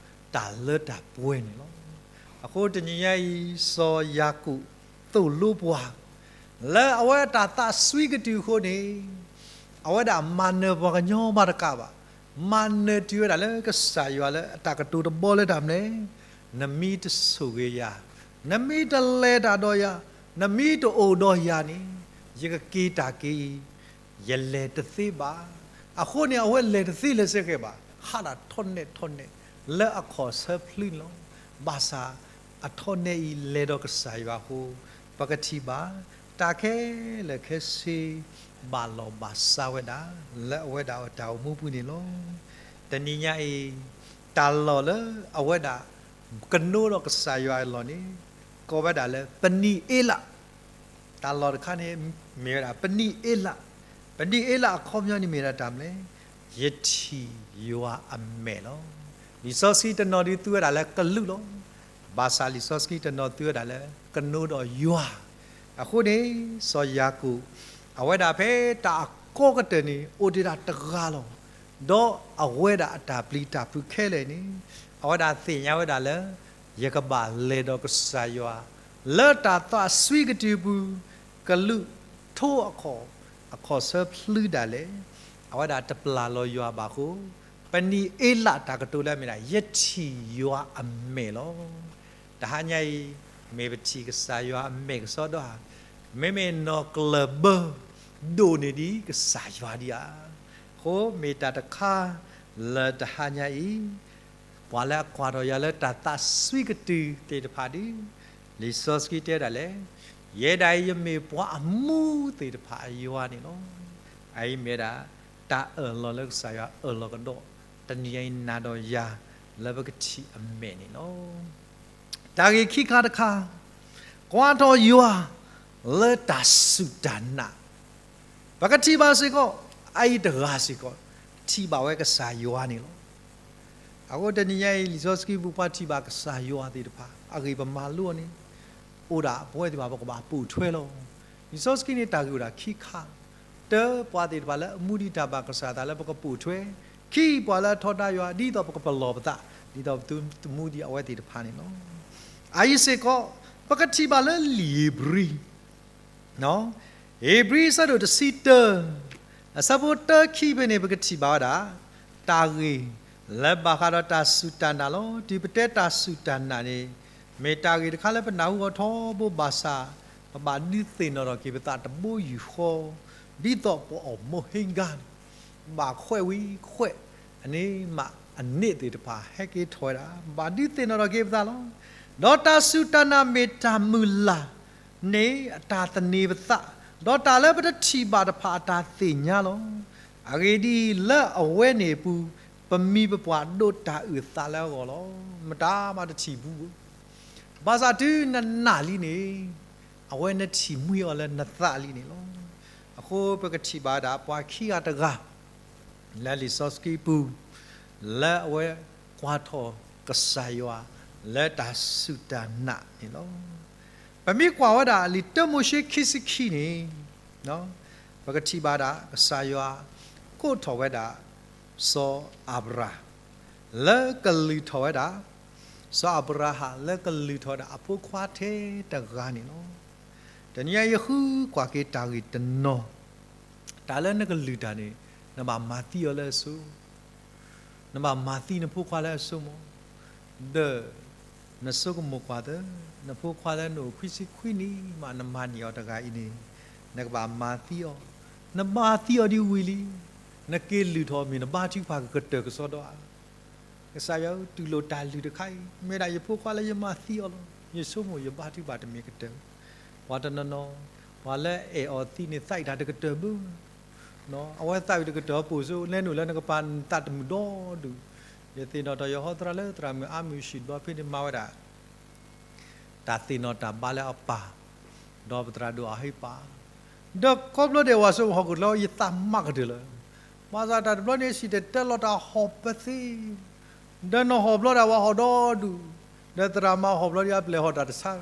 တၢ်လၢတၢ်ပှဲၤန့ၣ်လီၤ. အဃိတနံၤညါအံၤ စီၤယၤကိာ်သိၣ်လိပှၤ လၢအဝဲအတၢ်သးစွံကတုၤအဃိန့ၣ်, အဝဲဒၣ်မၤနၢၤပှၤကညီမးတကးဘၣ်, မၤနၢၤတုၤဝဲဒၣ်လၢကစၢ်ယွၤလၢအတၢ်ကတိၤတဘီလၢတၢ်မနုၤလဲၣ်, နမ့ၢ်တဆိၣ်ဂ့ၤယၤ, နမ့ၢ်တလဲၤတၢ်ဒီးယၤ, နမ့ၢ်တအိၣ်ဒီးယၤန့ၣ်, ယကက့ၤတၢ်က့ၤအံၤ ယလဲၤတသ့ဘၣ်. အဃိန့ၣ် အဝဲလဲၤတသ့လၢၤစ့ၢ်ကီးဘၣ်, ဟးဒၣ်ထီၣ်နဲၣ်ထီၣ်နဲၣ် လၢအခီၣ်ဆၢဖျုးန့ၣ်လီၤ. ဘၣ်ဆၣ်အထီၣ်နဲၣ်အံၤလဲၤဒီးကစၢ်ယွၤအဃိ, ပကထံၣ်ဘၣ် တၢ်ခဲလၢာ်ခဲဆ့ ဘၣ်လီၤဘၣ်စးဝဲဒၣ် လၢအဝဲဒၣ်အတၢ်အိၣ်မူပူၤန့ၣ်လီၤ. တနံၤညါအံၤ တၢ်လီၢ်လၢအဝဲဒၣ် ကနိဒီးကစၢ်ယွၤအလီၢ်န့ၣ် ကိးဝဲဒၣ်လၢ ပနံၣ်အ့လး တၢ်လီၢ်တခါန့ၣ် မ့ၢ်ဝဲဒၣ် ပနံၣ်အ့လး, ပနံၣ်အ့လးအခီပညီန့ၣ်မ့ၢ်ဒၣ်တၢ်မနုၤလဲၣ်, ယထံၣ်ယွၤအမဲာ်လီၤ. လံာ်စီဆှံတနီၤဒုးသူဝဲဒၣ်လၢကလုၢ်လီၤ. ဘၣ်ဆၣ်လံာ်စီဆှံတနီၤသူဝဲဒၣ်လၢ ကနိဒီးယွၤ. အဃိန့ၣ် စီၤယၤကိာ် အဝဲဒၣ်ဖဲတၢ်အကီကတၢၢ်န့ၣ် အိၣ်တ့ၢ်ဒၣ်တဂၤလီၤ. ဒီးအဝဲဒၣ်အတၢ်ပျံၤတၢ်ဖုးခဲလၢာ်န့ၣ် အဝဲဒၣ်သ့ၣ်ညါဝဲဒၣ်လၢ ယကဘၣ်လဲၤဒီးကစၢ်ယွၤ လၢတၢ်သးစွံကတုၤပူၤ ကလူးထိအခီၣ်, အခီၣ်ဆၢဖျုဒၣ်လဲာ်, အဝဲဒၣ်တပျၢ်လီၤယွၤဘၣ်အဃိ, ပနံၤအ့လးတၢ်ကတိၤလၢအမ့ၢ်ဒၣ် ယထံၣ်ယွၤအမဲာ်လီၤ. တဟါညါအံၤ, မ့ၢ်ပထံၣ်ကစၢ်ယွၤအမဲာ်ကစီဒီဧါ, မ့မ့ၢ်နီၢ်ကျၢၢ်ဘၢ ဒိၣ်န့ၢ်ဒံးကစၢ်ယွၤဒံးဧါ. အဃိမ့ၢ်တၢ်တခါလၢတဟါညါအံၤ ပှၤလၢအကွၢ်ထီၣ်ယၤလၢတၢ်သးစွံကတုၢ်သ့ၣ်တဖၣ်ဒီး, လံာ်စီဆှံတဲဒၣ်လဲာ်, ယဲဒၣ်အံၤယမ့ၢ်ပှၤအမူသ့ၣ်တဖၣ်အယွၤန့ၣ်လီၤ. အအံၤမ့ၢ်ဒၣ် တၢ်အၢၣ်လီၤလၢကစၢ်ယွၤအၢၣ်လီၤကဒီး, တနံၤအံၤနၤဒီးယၤလၢပကထံၣ်အမဲာ်န့ၣ်လီၤ. တၢ်ဂ့ၢ်ခံခါတခါ, ကွၢ်ထီၣ်ယွၤလၢတၢ်စူၢ်တၢ်နာ် ပကထံၣ်ဘၣ်စ့ၢ်ကီး, အအံၤတဂၤစ့ၢ်ကီး, ထံၣ်ဘၣ်ဝဲကစၢ်ယွၤန့ၣ်လီၤ. အဃိတနံၤညါအံၤ လံာ်စီဆှံပူၤပှၤထံၣ်ဘၣ်ကစၢ်ယွၤသ့ၣ်တဖၣ် အဂ့ၢ်ပမၤလိအီၤန့ၣ်, အိၣ်ဒၣ်ပဝဲသ့ၣ်တဖၣ်ပကဘၣ်ပိာ်ထွဲလီၤ. လံာ်စီဆှံန့ၣ်တၢ်ဂ့ၢ်အိၣ်ဒၣ်ခံခါ, တၢ ပှၤသ့ၣ်တဖၣ်လၢအမူဒံးတၢ်ဘၣ်ကစၢ်အသးလၢပကပိာ်ထွဲ, ခံ ပှၤလၢအထီဒါယွၤ ဒ်သိးပကပလီၢ်ပသး, ဒ်သိးပသုတမူဒံးအဝဲသ့ၣ်တဖၣ်န့ၣ်လီၤ. အအံၤစ့ၢ်ကီး, ပကထံၣ်ဘၣ်လၢလံာ်ဧ့ၤဘြံၤ ဧ့ၤဘြံၤအဆၢဒိၣ်တဆံတၢ, အဆၢဖိတၢခံဖဲန့ၣ် ပကထံၣ်ဘၣ်ဝဲဒၣ် တၢ်ဂ့ၢ်လၢဘၣ်ဃးဒီးတၢ်စူၢ်တၢ်နာ်လီၤ. တုၤပတဲတၢ်စူၢ်တၢ်နာ်န့ၣ်, မ့ၢ်တၢ်ဂ့ၢ်တခါလၢပနၢ်ဟူအီၤထီဘိဘၣ်ဆၣ်, ပဘၣ်ဒုးသ့ၣ်နီၣ်ထီၣ်က့ၤပသးတဘိယူၢ်ဃီ, ဒ်သိးပအီၣ်မိၢ်ဟ့ဂၤ ဘၣ်ခွဲးဝံၤခွဲး, အန့ၣ်မးအန့ၣ်သ့ၣ်တဖၣ်ဟဲက့ၤထီၣ်ဝဲဒၣ်, ဘၣ်ဒုးသ့ၣ်နီၣ်ထီၣ်က့ၤပသးလီၤ. ဒီးတၢ်စူၢ်တၢ်နာ်မ့ၢ်တၢ်မုၢ်လၢ်န့ၣ် အတၢ်သန့ၤပသး, ဒီးတၢ်လၢပတထံၣ်ဘၣ်တဖၣ်အတၢ်သ့ၣ်ညါလီၤ. အဂ့ၢ်ဒ်အံၤ, လၢအဝဲန့ၣ်အပူၤ, ပမံၤပပှၢ်ဒိးတၢ်အုၣ်သးလၢအဂီၢ်လီၤ. မတၤမးတထံၣ်ဘူးဘၣ်. ဘၣ်ဆၣ်တုၤနနာ်လံန့ၣ်, အဝဲနထံၣ်မှံအီၤလၢနသးလံန့ၣ်လီၤ. အဃိပကထံၣ်ဘၣ်ဒၣ်ပှၤခံဂၤတဂၤ လၢလံာ်စီဆှံပူၤ, လၢအဝဲကွၢ်ထီၣ်ကစၢ်ယွၤလၢတၢ်စူၢ်တၢ်နာ်န့ၣ်လီၤ. ပမ့ၢ်ကွၢ်ဝဲဒၣ်လံာ်တၢမိၤၡ့ခံဆံခံန့ၣ်, ပကထံၣ်ဘၣ်ဒၣ် ကစၢ်ယွၤကိးထီၣ်ဝဲဒၣ် စီၤအၤဘြၤဟၣ် လၢကလုၢ်ထီၣ်ဝဲဒၣ်, စီၤအၤဘြၤဟၣ်လၢကလုၢ်ထီၣ်ဝဲဒၣ်အဖိခွါထဲတဂၤန့ၣ်လီၤ. တနံၤအံၤယဃုကွၢ်က့ၤတၢ်ဂ့ၢ်တနီၤ, တၢ်လၢနကလုၢ်တၢ်န့ၣ် နဘၣ်မၤသံအီၤလၢအစိ နဘၣ်မၤသံနဖိခွါလၢအစိမး, ဒီးနဆိကမိၣ်ကွၢ်သၢ, နဖိခွါလၢနအိၣ်ခွံဆံခွံနံၣ်မး နမၤန့ၢ်အီၤတဂၤအံၤန့ၣ်, နကဘၣ်မၤသံအီၤ, နမၤသံအီၤဒ်ဝံၤလံ, နက့ၤလုၢ်ထီၣ်မ့ၢ်နဘါထုကဖၣ်ကကတၢၢ်ကစီဒီဧါ. ကစၢ်ယွၤဧၢ, တူၢ်လိာ်တၢ်လုၢ်တခါအံၤ, မ့ၢ်ဒၣ်ယဖိခွါလၢယမၤသံအီၤလီၤ. ယဆိကမိၣ်ယဘါထုကဖၣ်တမ့ၢ်ကတၢၢ်. ပှၤတနီၤနီၤ, ပှၤလၢအဲၣ်အီၤသံန့ၣ် သးအုးတၢ်တကတၢၢ်ဘၣ်. အဝဲသးအုးတကတၢၢ်အပူၤစိ လဲၤနုာ်လၢနကပၤနသးတမုာ်ဒီဒူၣ်. ယသ့ၣ်နီၣ်ထီၣ်ယဟီသရၣ်လၢ သရၣ်မုၣ်အါမုၢ်ဆံးတဘျီဖဲန့ၣ်မၤဝဲဒၣ် တၢ်သ့ၣ်နီၣ်တၢ်ဘါလၢအပၢ်, ဒီးပသရၣ်ဒိၣ်အဟ့ၣ်ပၢ်, ဒီးခီဖျိဒဲးဝၤစိဟီၣ်ခိၣ်ချၢ ယသးမၤကတၢၢ်လၢၤ. ဘၣ်ဆၣ်တၢ်တဘျီန့ၣ် စံၣ်တဲၤတဲလီၤတၢ်ဟီၣ်ပသ့, ဒီးနဟီၣ်ဘျီဒၣ်ဝၤဟီၣ်ဒီဒူၣ်, ဒီးသရၣ်မုၣ်ဟီၣ်ဘျီဒၣ်အပျဲၢ်ဟီၣ်တၢ်တဆါ,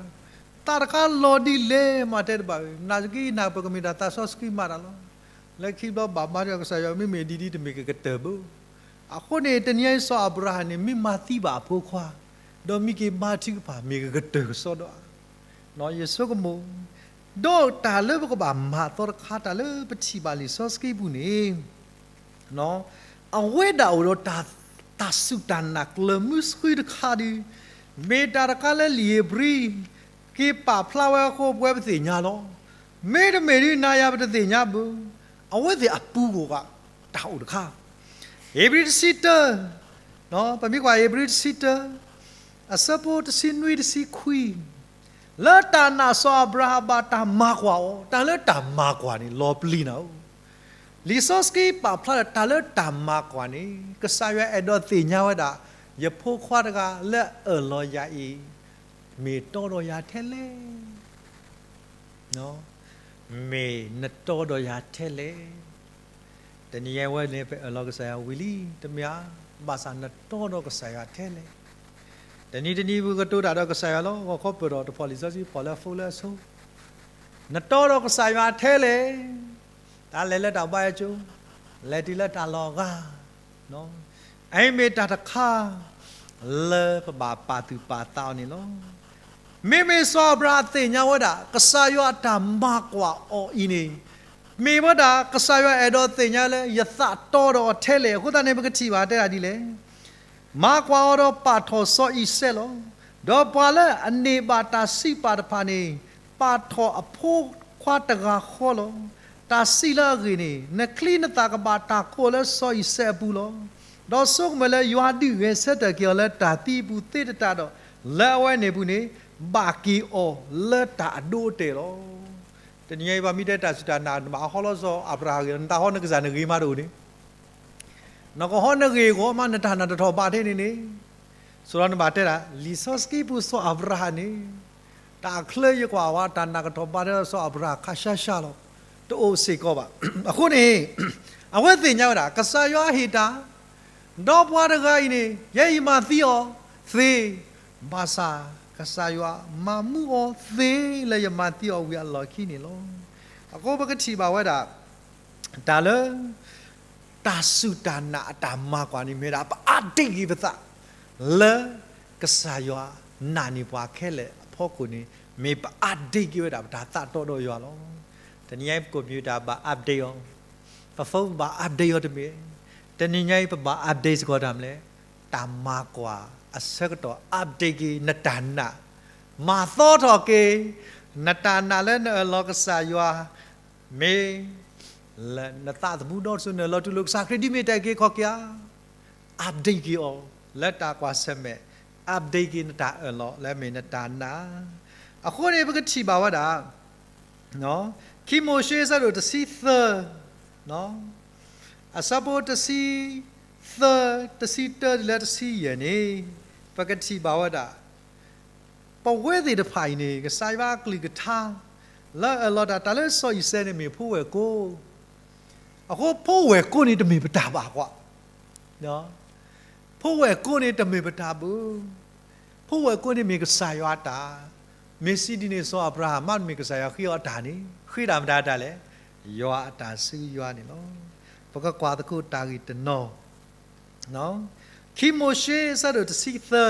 သးတခါလီၤဒ်လဲၣ်မးတဲတဘၣ်, နာ်သက့နာ်ပကမ့ၢ်တၢ်သးစီဆှံမၤတၢ်လီၤ. လၢခံဘျီဘၣ်မၤဒီးကစၢ်ယွၤ မ့မ့ၢ်ဒ်ဒ်တမ့ၢ်ကကတၢၢ်ဘၣ်. အဃိန့ၣ် တနံၤအံၤစီၤအၤဘြၤဟၣ်န့ၣ် မ့ၢ်မၤသံဘၣ်အဖိခွါ, ဒီးမ့ၢ်က့ၤဘါထုကဖၣ်မ့ၢ်ကကတၢၢ်ကစီဒီဧါ. ယဆိကမိၣ်, ဒီးတၢ်လၢပကဘၣ်မၤအသီတခါ တၢ်လၢပထံၣ်ဘၣ်လံာ်စီဆှံပူၤန့ၣ်, အဝဲဒၣ်အိၣ်ဒီးတၢ်, တၢ်စူၢ်တၢ်နာ်ကျၢၤမုဆှံတခါဒီး, မ့ၢ်တၢ်တခါလၢလံာ်ဧ့ၤဘြံၤ က့ၤပာ်ဖျါဝဲအဃိ ပဝဲပသ့ၣ်ညါလီၤ. မ့တမ့ၢ်ဒ်နၤယၤပတသ့ၣ်ညါဘၣ်. အဝဲသ့ၣ်အပူၤကိးဂၤ တၢ်အိၣ်တခါ. ဧ့ၤဘြံၤတဆံတၢ, ပမ့ၢ်ကွၢ်ဧ့ၤဘြံၤတဆံတၢ, အဆၢဖိတဆံနွံတဆံခွံ, လၢတၢ်နာ်စီၤအၤဘြၤဟၣ်ဘၣ်တၢ်မၤကွၢ်အီၤ, တၢ်လၢတၢ်မၤကွၢ်န့ၣ် လီၤပျံၤနၤဧၢ. လံာ်စီဆှံပာ်ဖျါဒီးတၢ်လၢတၢ်မၤကွၢ်န့ၣ် ကစၢ်ယွၤအဲၣ်ဒိးသ့ၣ်ညါဝဲဒၣ်, ယဖိခွါတဂၤလၢအအၢၣ်လီၤယၤအံၤ, မ့ၢ်တီဒီးယၤထဲလဲၣ် မ့ၢ်နတီဒီးယၤထဲလဲၣ်. တနံၤအံၤဝဲန့ၣ် ပအၢၣ်လီၤကစၢ်ယွၤဝံၤလံ တမ့ၢ်ဧါ, ဘၣ်ဆၣ်နတီဒီးကစၢ်ယွၤထဲလဲၣ်. တနံၤတနံၤပကတိၤတၢ်ဒီးကစၢ်ယွၤလီၤ. ဂီၤခီပၢၢ်ဒီးတဖီၣ်လံာ်စီဆှံဖီၣ်လၢအ phone လၢအဆိ, နတီဒီးကစၢ်ယွၤထဲလဲၣ်. တၢ်လဲၤလၢတၢ်ဘါယွၤကၠိ, လဲၤတုၤလၢတၢ်လီၤဂာ် အအံၤမ့ၢ်တၢ်တခါ လၢပဘၣ်ပာ်သူၣ်ပာ်သးအီၤန့ၣ်လီၤ. မ့မ့ၢ်စီၤအၤဘြၤဟၣ်သ့ၣ်ညါဝဲဒၣ် ကစၢ်ယွၤအတၢ်မၤကွၢ်အီၤအံၤန့ၣ် မ့ၢ်ဝဲဒၣ်ကစၢ်ယွၤအဲၣ်ဒိးသ့ၣ်ညါလၢ ယသးတီဒီးအီၤထဲလဲၣ်. အဃိသတးန့ၣ် ပကထံၣ်ဘၣ်တဲဒၣ်ဒ်လဲၣ်. မၤကွၢ်အီၤဒီးပာ်ထီၣ်စီၤအံၤစဲးလီၤ. ဒီးပှၤလၢအန့ၢ်ဘၣ်တၢ်စံးပာ်တဖၣ်န့ၣ် ပာ်ထီၣ်အဖိခွါတဂၤဃီလီၤ. တၢ်စံးလၢအဂ့ၢ်န့ၣ် နချံနသၣ်ကဘၣ်တၢ်ကိးလၢစီၤအံၤစဲးအပူၤလီၤ. ဒီးဆိကမိၣ်လၢယွၤဒုးဂဲၤဆၢထၢၣ်က့ၤအီၤလၢတၢ်သံအပူၤသ့တတၢ်ဒီး လၢအဝဲန့ၣ်အပူၤန့ၣ် ဘၣ်က့ၤအီၤလၢတၢ်အဒိအတဲာ်လီၤ. တနံၤညါအံၤ ပှၤမ့ၢ်တဲတၢ်စူၢ်တၢ်နာ် နဘၣ်ဟီလီၤစီၤအၤဘြၤဟၣ်ဂ့ၤ နတၢ်ဟီနကစၢ်နဂ့ၤမးတအိၣ်န့ၣ် နကဟီနဂ့ၢ်ဂီၢ်မး နတၢ်နာ်တထီၣ်ဘးထဲန့ၣ်န့ၣ်, ဆိဒီးနဘၣ်တဲဒၣ် လံာ်စီဆှံပူၤစီၤအၤဘြၤဟၣ်န့ၣ် တၢ်ချၢယကွၢ်ဝဲ တၢ်နာ်ကထီၣ်ဘးထဲစီၤအၤဘြၤဟၣ်ခါရှါရှါလီၤ. တအိၣ်စ့ၢ်ကီးဘၣ်. အဃိန့ၣ် အဝဲသ့ၣ်ညါဝဲဒၣ် ကစၢ်ယွၤဟ့ၣ်တၢ် ဒီးပှၤတဂၤအံၤန့ၣ် ယဲယမၤသံအီၤသ့, ဘၣ်ဆၣ်ကစၢ်ယွၤမၤမူအီၤသ့လၢယမၤသံအီၤဝံၤအလီၢ်ခံန့ၣ်လီၤ. အဃိပကထံၣ်ဘၣ်ဝဲဒၣ် တၢ်လၢ တၢ်စူၢ်တၢ်နာ်အတၢ်မၤကွၢ်န့ၣ် မ့ၢ်ဒၣ်ပ update က့ၤပသး လၢကစၢ်ယွၤနာ်န့ၢ်ပှၤခဲလၢာ်အဖီခိၣ်န့ၣ် မ့ၢ်ပ update က့ၤဝဲဒၣ်ပတၢ်သးတီဒီးယွၤလီၤ. တနံၤညါအံၤ ပကိးမံၤတၢ်ဘၣ် update အီၤ, ပ phone ဘၣ် update အီၤတမ့ၢ်, တနံၤညါအံၤ ပဘၣ် update စ့ၢ်ကီးတၢ်မနုၤလဲၣ်, တၢ်မၤကွၢ်အဆၢကတီၢ် update က့ၤနတၢ်နာ်, မၤသီထီၣ်က့ၤ နတၢ်နာ်လၢနအၢၣ်လီၤကစၢ်ယွၤ မ့ၢ် လၢနသးသမူဒီတစိၤ နအၢၣ်လီၤတူၢ်လိာ်ကစၢ်ခရံာ်ဒ်မ့ၢ်တၢ်အုၣ်က့ၤခီၣ်က့ၤဧါ, update က့ၤအီၤ လၢတၢ်ကွၢ်ဆၢၣ်မဲာ်, update က့ၤနတၢ်အၢၣ်လီၤလၢအမ့ၢ်နတၢ်နာ်. အဃိန့ၣ် ပကထံၣ်ဘၣ်ဝဲဒၣ် ခံမိၤၡ့ အဆၢဒိၣ်တဆံသၢ, အဆၢဖိတဆံသၢ, တဆံတၢတုၤလၢတဆံယဲၢ်န့ၣ် ပကထံၣ်ဘၣ်ဝဲဒၣ် ပဝဲသ့ၣ်တဖၣ်အံၤန့ၣ် ကစၢ်ယွၤအကလုၢ်ကထါ လၢအအၢၣ်လီၤတၢ် တၢ်လၢစီၤအံၤစဲးန့ၣ်မ့ၢ်ဖိဝဲၢ်ကိ, အဃိဖိဝဲၢ်ကိန့ၣ်တမ့ၢ်ပတၢ်ဘၣ်ကွၢ်, ဖိဝဲၢ်ကိန့ၣ်တမ့ၢ်ပတၢ်ဘၣ်, ဖိဝဲၢ်ကိန့ၣ်မ့ၢ်ကစၢ်ယွၤအတၢ်, မ့ၢ်စံးဒ်န့ၣ် စီၤအၤဘြၤဟၣ်မ့ၢ်မ့ၢ်ကစၢ်ယွၤဃ့အီၤအတၢ်န့ၣ် ဃ့တၢ်မတၤတၢ်လဲၣ်, ယွၤအတၢ်ဆူယွၤန့ၣ်လီၤ. ပကကွၢ်သကိးတၢ်ဂ့ၢ်တနီၤ ခံမိၤၡ့ အဆၢဒိၣ်တဆံသၢ,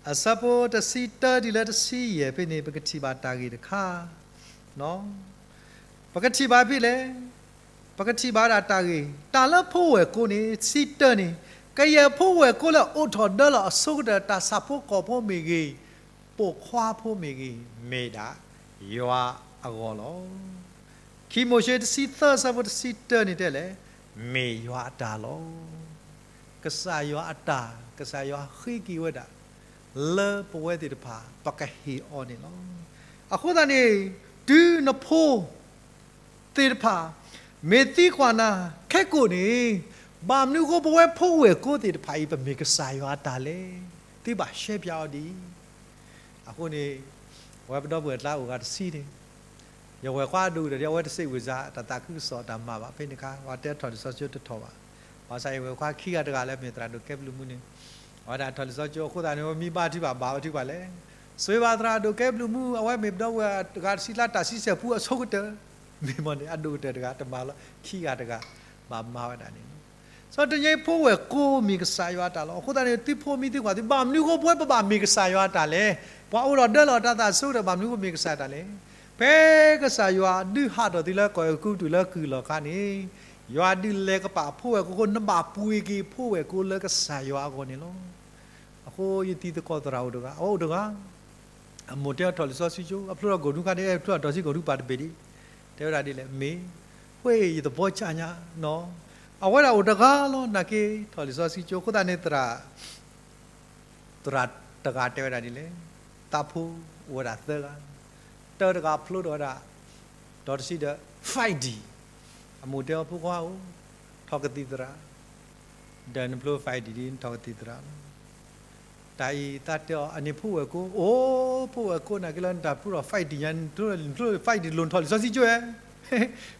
အဆၢဖိတဆံတၢတုၤလၢတဆံယဲၢ်ဖဲန့ၣ် ပကထံၣ်ဘၣ်တၢ်ဂ့ၢ်တခါ, ပကထံၣ်ဘၣ်ဖဲလဲၣ်, ပကထံၣ်ဘၣ်ဒၣ်တၢ်ဂ့ၢ် တၢ်လၢဖိဝဲၢ်ကိန့ၣ် တဆံတၢန့ၣ် ကယဲၢ်ဖိဝဲၢ်ကိလၢအိၣ်ထီၣ်ဒၢလီၤအဆိကတၢၢ် တၢ်ဆၣ်ဖိကီၢ်ဖိမ့ၢ်ဂ့ၤ, ပိာ်ခွါဖိမ့ၢ်ဂ့ၤ, မ့ၢ်ဒၣ်ယွၤအဂီၢ်လီၤ. ခံမိၤၡ့ တဆံသၢ အဆၢဖိတဆံတၢန့ၣ်တဲလဲၣ်, မ့ၢ်ယွၤအတၢ်လီၤ. ကစၢ်ယွၤအတၢ် ကစၢ်ယွၤဃ့က့ၤဝဲဒၣ် လၢပဝဲသ့ၣ်တဖၣ် ပကဟ့ၣ်အီၤန့ၣ်လီၤ. အဃိသတးန့ၣ် တုၤနဖိ သ့ၣ်တဖၣ် မ့ၢ်သံကွၢ်နၤ ခဲကိာ်န့ၣ် ဘၣ်မနုၤအဃိပဝဲဖိဝဲၢ်ကိသ့ၣ်တဖၣ်အံၤ ပမ့ၢ်ကစၢ်ယွၤအတၢ်လဲၣ်, သုဘၣ်ရှဲပၠးအီၤဒ်အံၤ. အဃိန့ၣ် အဝဲပဒီပုၢ်ဝဲၢ်ကျါအိၣ်ဂၤတဆံန့ၣ် ယဝဲၢ်ခွါအဒိၣ်ကတၢၢ်ဒီး အဝဲတစံးဝံၤစါ တၢ်သးခုကစီၣ်တၢ်မၤဘၣ် ဖဲန့ၣ်အခါ ပှၤတဲထီၣ်လံာ်စီဆှံတထီၣ်ဘၣ်. ဘၣ်ဆၣ်ယဝဲၢ်ခွါခံဂၤတဂၤလၢမ့ၢ်သရၣ်ဒိၣ်ကဲဘျုးမူန့ၣ် အဝဲဒၣ်ထီၣ်လံာ်စီဆှံအဃိသတးန့ၣ် မ့ၢ်ဘါထုကဖၣ် ဘၣ်ဝဲထုကဖၣ်လဲၣ်, ဆိၣ်ဂ့ၤဘၣ်သရၣ်ဒိၣ်ကဲဘျုးမူ အဝဲမ့ၢ်ပဒီပုၢ်ဝဲၢ်တဂၤတဆံကျါ တၢ်ဆံဆဲၣ်ပူအဆိကတၢၢ်, မ့ၢ်မ့ၢ်န့ၣ် အဒိၣ်ကတၢၢ်တဂၤ တမၤလီၤ ခံဂၤတဂၤ ဘၣ်မၤဝဲဒၣ်န့ၣ်လီၤ. စီၤတနံၤဖိဝဲၢ်ကိမ့ၢ်ကစၢ်ယွၤအတၢ်လီၤ. အဃိသတးန့ၣ် သုဖိမံသ့ၣ်ခွါ သုဘၣ်မနုၤအဃိပဝဲပဘၣ်မ့ၢ်ကစၢ်ယွၤအတၢ်လဲၣ်, ပှၤအိၣ်ဒီးဒၢလီၤတၢ်သးဆိကတၢၢ် ဘၣ်မနုၤအဃိမ့ၢ်ကစၢ်ယွၤအတၢ်လဲၣ်. ဖဲကစၢ်ယွၤဒုးဟးထီၣ်သုလၢကီၢ်အဲၤကူပတူးလၢကုၢ်လီၤခါန့ၣ် ယွၤဒုးလဲၤကပာ်ဖိဝဲၢ်ကိ နဘၣ်ပှ့ၤက့ၤဖိဝဲၢ်ကိလၢကစၢ်ယွၤအဂီၢ်န့ၣ်လီၤ. အဃိယသံသကိးသရၣ်အိၣ်တဂၤ အဝဲအိၣ်တဂၤ အမိၢ်တဲအီၤထီၣ်လံာ်စီဆှံကၠိ အဖျိထီၣ်ကိၢ်ဒူခါန့ၣ် အဲၣ်ဖျိထီၣ်စီၤကၠိကိၢ်ဒူပာ်တဘ့ၣ်ဒံး တဲဝဲဒၣ်ဒ်လဲၣ် မ့ၢ် ဝဲအံၤယသဘီကၠၢ်ညါနီၤ အဝဲဒၣ်အိၣ်တဂၤလီၤ နာ်က့ထီၣ်လံာ်စီဆှံကၠိ အဃိသတးန့ၣ် သရၣ် သရၣ်တဂၤတဲဝဲဒၣ်ဒ်လဲၣ်, သးဖိအိၣ်ဝဲဒၣ်သၢဂၤ, တၢတဂၤဖျိထီၣ်ဝဲဒၣ် ဒီးတဆံဒီး five D, အမိၢ်တဲအီၤဖိခွါဧၢ, ထီၣ်ကသံၣ်သရၣ်, ဒီးနဖျိ five D ဒ်နထီၣ်ကသံၣ်သရၣ်လီၤ. တၢ်အံၤသးတဲအီၤ အန့ၣ်ဖိဝဲၢ်ကိ, အိ ဖိဝဲၢ်ကိနာ်က့လၢနတၢ်ဖျိထီၣ် five D ညါ နဖျိ five D လိၤနထီၣ်လံာ်စီဆှံကၠိဧါ,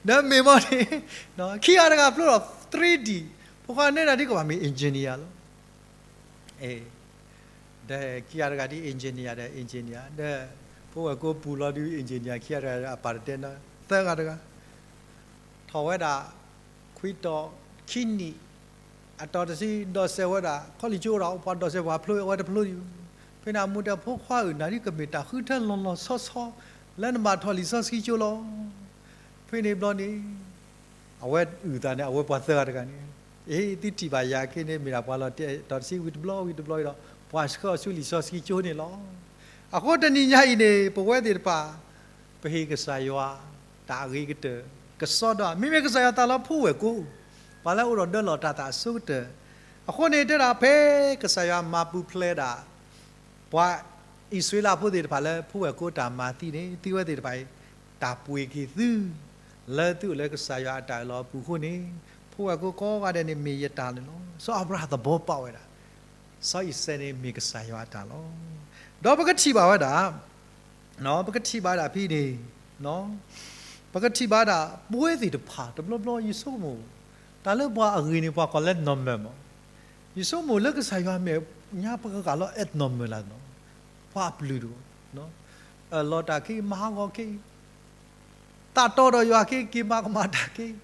ဒီးမ့ၢ်မ့ၢ်န့ၣ်, ခံဂၤတဂၤဖျိထီၣ် three D, ဖိခွါနဲဒၣ်ဒ်ကဘၣ်မ့ၢ် engineer လီၤ. ဒီးခံဂၤတဂၤဒ် engineer ဒီး engineer ဒီး ဖိဝဲၢ်ကိပူၤလီၤဒ် engineer ခံဂၤတဂၤအပၢ်တတဲနီၤ သၢဂၤတဂၤ ထီၣ်ဝဲဒၣ် ခွံတီၤခံနံၣ် အတီၤတဆံ ဒိးစဲးဝဲဒၣ် college အိၣ်ဒီးပှၤဒိးစဲးပှၤဖျိ အဝဲတဖျိဒံး, ဖဲန့ၣ်အမိၢ်တဲ ဖိခွါဧၢ, နၤဒ်ကမ့ၢ်တၢ်ဃုထၢလီၤလီၤဆီဆီ လၢနဘၣ်ထီၣ်လံာ်စီဆှံကၠိလီၤ. ဖဲန့ၣ်ဘျီန့ၣ် အဝဲအုၣ်သးန့ၣ် အဝဲပှၤသၢဂၤတဂၤန့ၣ်, အ့ သုထံၣ်ဘၣ်ယၤခဲန့ၣ် မ့ၢ်ဒၣ်ပှၤလီၤတဲာ်တီၤတဆံဝံၤတဘျီဝံၤတဘျီဒီး ပှၤဆှၢအီၤဆူလံာ်စီဆှံကၠိန့ၣ်လီၤ. အဃိတနံၤညါအံၤန့ၣ် ပဝဲသ့ၣ်တဖၣ် ပဟ့ၣ်ကစၢ်ယွၤ တၢ်အဂ့ၤကတၢၢ် ကစီဒီ, မ့မ့ၢ်ကစၢ်ယွၤသးလီဖိဝဲၢ်ကိ, ပှၤလၢအအိၣ်ဒီးဒၢလီၤတၢ်သးအဆိကတၢၢ်, အဃိန့ၣ်တဲဒၣ်ဖဲကစၢ်ယွၤမၤပူၤဖျဲးဒၣ် ပှၤအံၣ်စရ့လးဖိသ့ၣ်တဖၣ်လၢဖိဝဲၢ်ကိတၢ်မၤသံန့ၣ် သုဝဲသ့ၣ်တဖၣ်အံၤ တၢ်ပှ့ၤက့ၤသု လၢသုအိၣ်လၢကစၢ်ယွၤအတၢ်အၢၣ်လီၤအပူၤအဃိန့ၣ်, ဖိဝဲၢ်ကိကိးဂၤဒဲးန့ၣ်မ့ၢ်ယတၢ်န့ၣ်လီၤ. စီၤအၤဘြၤဟၣ်သဘီပာ်ဝဲဒၣ် စီၤအံၤစဲးန့ၣ်မ့ၢ်ကစၢ်ယွၤအတၢ်လီၤ. ဒီးပကထံၣ်ဘၣ်ဝဲဒၣ် ပကထံၣ်ဘၣ်ဒၣ်ဖဲန့ၣ်, ပကထံၣ်ဘၣ်ဒၣ် ပဝဲသ့ၣ်တဖၣ်တဘျီဘျီ ယဆိကမိၣ် တၢ်လၢပှၤအဂ့ၤန့ၣ် ပှၤကိးလၢ normal မး, ယဆိကမိၣ်လၢကစၢ်ယွၤမ့ၢ်ညါပကဂၤလီၤ abnormal လီၤ, ပှၤအပျုၢ်တဂီၤ, အၢၣ်လီၤတၢ်က့ၤ မၤဟးဂီၤက့ၤ သးတီဒီးယွၤက့ၤ က့ၤမၤကမၣ်တၢ်က့ၤ,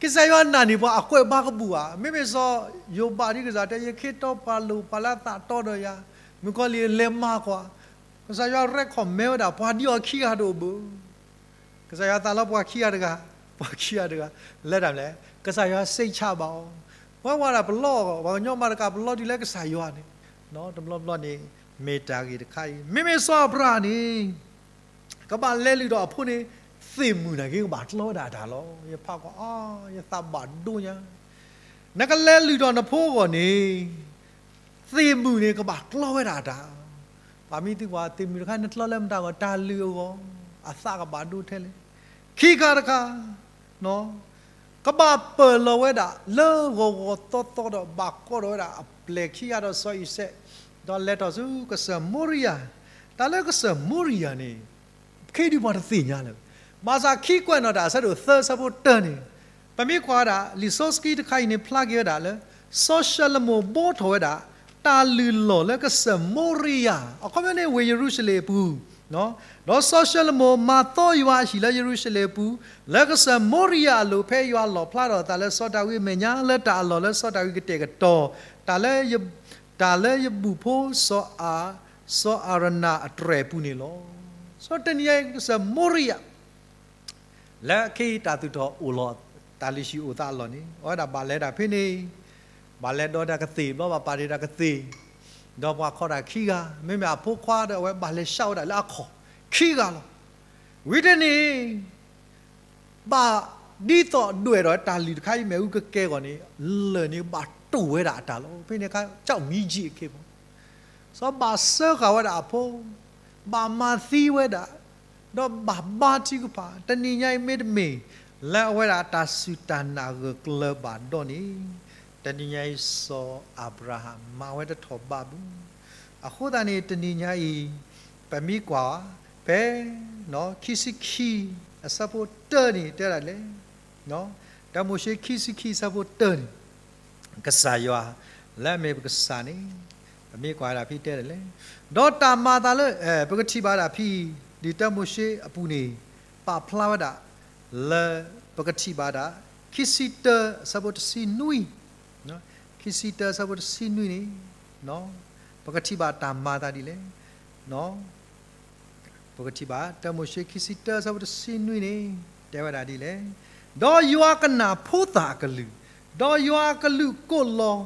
ကစၢ်ယွၤနာ်န့ၢ်ပှၤအကွဲးအဘါကဘူၣ်ဧါ. မ့မ့ၢ်စီၤယိၤဘးဒ်ကစၢ်တဲ ယဃ့ထီၣ်ပှၤလိာ်ပှၤလၢအသးတီဒီးယၤ, မုၣ်ကီၤလံၢ်လဲၤမၤကွၢ်, ကစၢ်ယွၤ record မဲဝဲဒၣ် ပှၤဒ်အီၤခံဂၤတအိၣ်ဘၣ်. ကစၢ်ယွၤသးလီပှၤခံဂၤတဂၤ, ပှၤခံဂၤတဂၤ, လၢတၢ်မနုၤလဲၣ်, ကစၢ်ယွၤ စိတ်ချပါအောင်, ပှၤဝဲဒၣ်ပလီၢ်အဂီၢ် ပှၤကညီမၤတကးပလီၢ်တုၤလၢကစၢ်ယွၤန့ၣ်, တဘျီဘျီန့ၣ် မ့ၢ်တၢ်ဂ့ၢ်တခါအံၤ မ့မ့ၢ်စီၤအၤဘြၤဟၣ်န့ၣ် ကဘၣ်လဲၤလုၢ်ထီၣ်အဖိန့ၣ် သ့ၣ်မုၣ်နာ်က့ကဘၣ်ကျီဝဲဒၣ်အတၢ်လီၤ. ယဖးကွၢ်အါ ယသးဘၣ်ဒိညါ, နကလဲၤလုၢ်ထီၣ်နဖိအဂီၢ်န့ၣ် သ့ၣ်မုၣ်န့ၣ်ကဘၣ်ကျီဝဲဒၣ်အတၢ်, ပှၤမ့ၢ်သံကွၢ် သ့ၣ်မုၣ်တခါနကျီလၢမတၤအဂီၢ်, တၢ်လုၢ်အဂီၢ်, အသးကဘၣ်ဒိထဲလဲၣ်. ခံခါတခါ ကဘၣ်ပၢၢ်လီၤဝဲဒၣ် လၢဂီၤဂီၤသီသီဒီး ဘၣ်ကိးထီၣ်ဝဲဒၣ်အပျဲၢ်ခံဂၤဒီးစီၤအံၤစဲး, ဒီးလဲၤထီၣ်ဆူကစၢၢ်မိရံယၤ, တၢ်လၢကစၢၢ်မိရံယၤန့ၣ် ခဲဒုးပှၤတသ့ၣ်ညါလၢၤ, ဘၣ်ဆၣ်ခံကွဲးနီၣ်တၢ်အဆၢဒိၣ်သၢဆၢဖိတၢန့ၣ်, ပမ့ၢ်ကွၢ်ဝဲဒၣ် လံာ်စီဆှံတခါအံၤန့ၣ် ဖျါက့ၤဝဲဒၣ်လၢ စီၤၡလိၤမိၤဘှီထီၣ်ဝဲဒၣ် တၢ်လုၢ်လီၢ်လၢကစၢၢ်မိရံယၤ, အခီပညီန့ၣ် ဝ့ၢ်ယရူၤၡလ့ၣ်အပူၤ, ဒီးစီၤၡလိၤမိၤမၤသီယွၤအဟံၣ်လၢယရူၤၡလ့ၣ်အပူၤ, လၢကစၢၢ်မိရံယၤအလိၤ ဖဲယွၤလီၣ်ဖျါထီၣ်အသးလၢစီၤဒၤဝံးအမဲာ်ညါ လၢတၢ်အလီၢ်လၢစီၤဒၤဝံးကတဲာ်ကတီၤ, တၢ်လၢယ တၢ်လၢယဘူၣ်ဖိစီၤအၤ, စီၤအၤရနၤအတြဲၤအပူၤန့ၣ်လီၤ. စီၤတနံၤညါအံၤကစၢၢ်မိရံယၤ လၢခဲအံၤတၢ်သူၣ်ထီၣ်အိၣ်လီၤ တၢ်လုၢ်ဟံၣ်အိၣ်သးအလီၢ်န့ၣ် အဝဲဒၣ်ဘၣ်လဲၤတၢ်ဖဲန့ၣ်, ဘၣ်လဲၤဒီးတၢ်ကသ့ၣ် ဘျီဘၣ်ပာ်တ့ၢ်တၢ်ကသ့ၣ်, ဒီးပှၤခီၣ်တၢ်ခံဂၤ, မ့မ့ၢ်အဖိခွါဒီးအဝဲဘၣ်လဲၤဆှးဝဲဒၣ်လၢအခီၣ်ခံဂၤလီၤ. ဝံၤတနံၤ ဘၣ်ဒ်သိးဒွဲၣ်ဒီးတၢ်လုၢ်တခါအံၤမ့ၣ်အူကကဲအဂီၢ်န့ၣ်, လၢၢ်န့ၣ်ဘၣ်တိၢ်ဝဲဒၣ်အတၢ်လီၤ. ဖဲန့ၣ်အခါ ကၠီၣ်မံကၠံအခ့အပူၤ, စီၤဘၣ်စၢဃာ်ဝဲဒၣ်အဖိ, ဘၣ်မၤသံဝဲဒၣ်, ဒီးဘၣ်ဘါထုကဖၣ်, တနံၤညါအံၤမ့တမ့ၢ် လၢအဝဲဒၣ်တၢ်စူၢ်တၢ်နာ်ဂၢၢ်ကျၢၤဘၣ်ဒီးန့ၣ်, တနံၤညါအံၤစီၤအၤဘြၤဟၣ်မၤဝဲတထီၣ်ဘးဘၣ်. အဃိသတးန့ၣ် တနံၤညါအံၤ ပမ့ၢ်ကွၢ် ဖဲ ခံဆံခံ အဆၢဖိတၢန့ၣ် တဲဒၣ်လဲၣ်, တၢမိၤၡ့ခံဆံခံ အဆၢဖိတၢန့ၣ်, ကစၢ်ယွၤ လၢအမ့ၢ်ပကစၢ်န့ၣ် ပမ့ၢ်ကွၢ်ဒၣ်ဖဲတဲဒၣ်လဲၣ်, ဒီးတၢ်မၤအသးလၢ ပကထံၣ်ဘၣ်ဒၣ်ဖဲ ဒ်တၢမိၤၡ့အပူၤန့ၣ် ပာ်ဖျါဝဲဒၣ် လၢပကထံၣ်ဘၣ်ဒၣ် ခံဆံတၢ အဆၢဖိတဆံနွံ, ခံဆံတၢ အဆၢဖိတဆံနွံန့ၣ် ပကထံၣ်ဘၣ်တၢ်မၤအသးဒ်လဲၣ်. ပကထံၣ်ဘၣ် တၢမိၤၡ့ ခံဆံတၢ အဆၢဖိတဆံနွံန့ၣ် တဲဝဲဒၣ်ဒ်လဲၣ်, ဒီးယွၤကနၣ်ဖိသၣ်အကလုၢ်, ဒီးယွၤအကလူးကိးလီၤ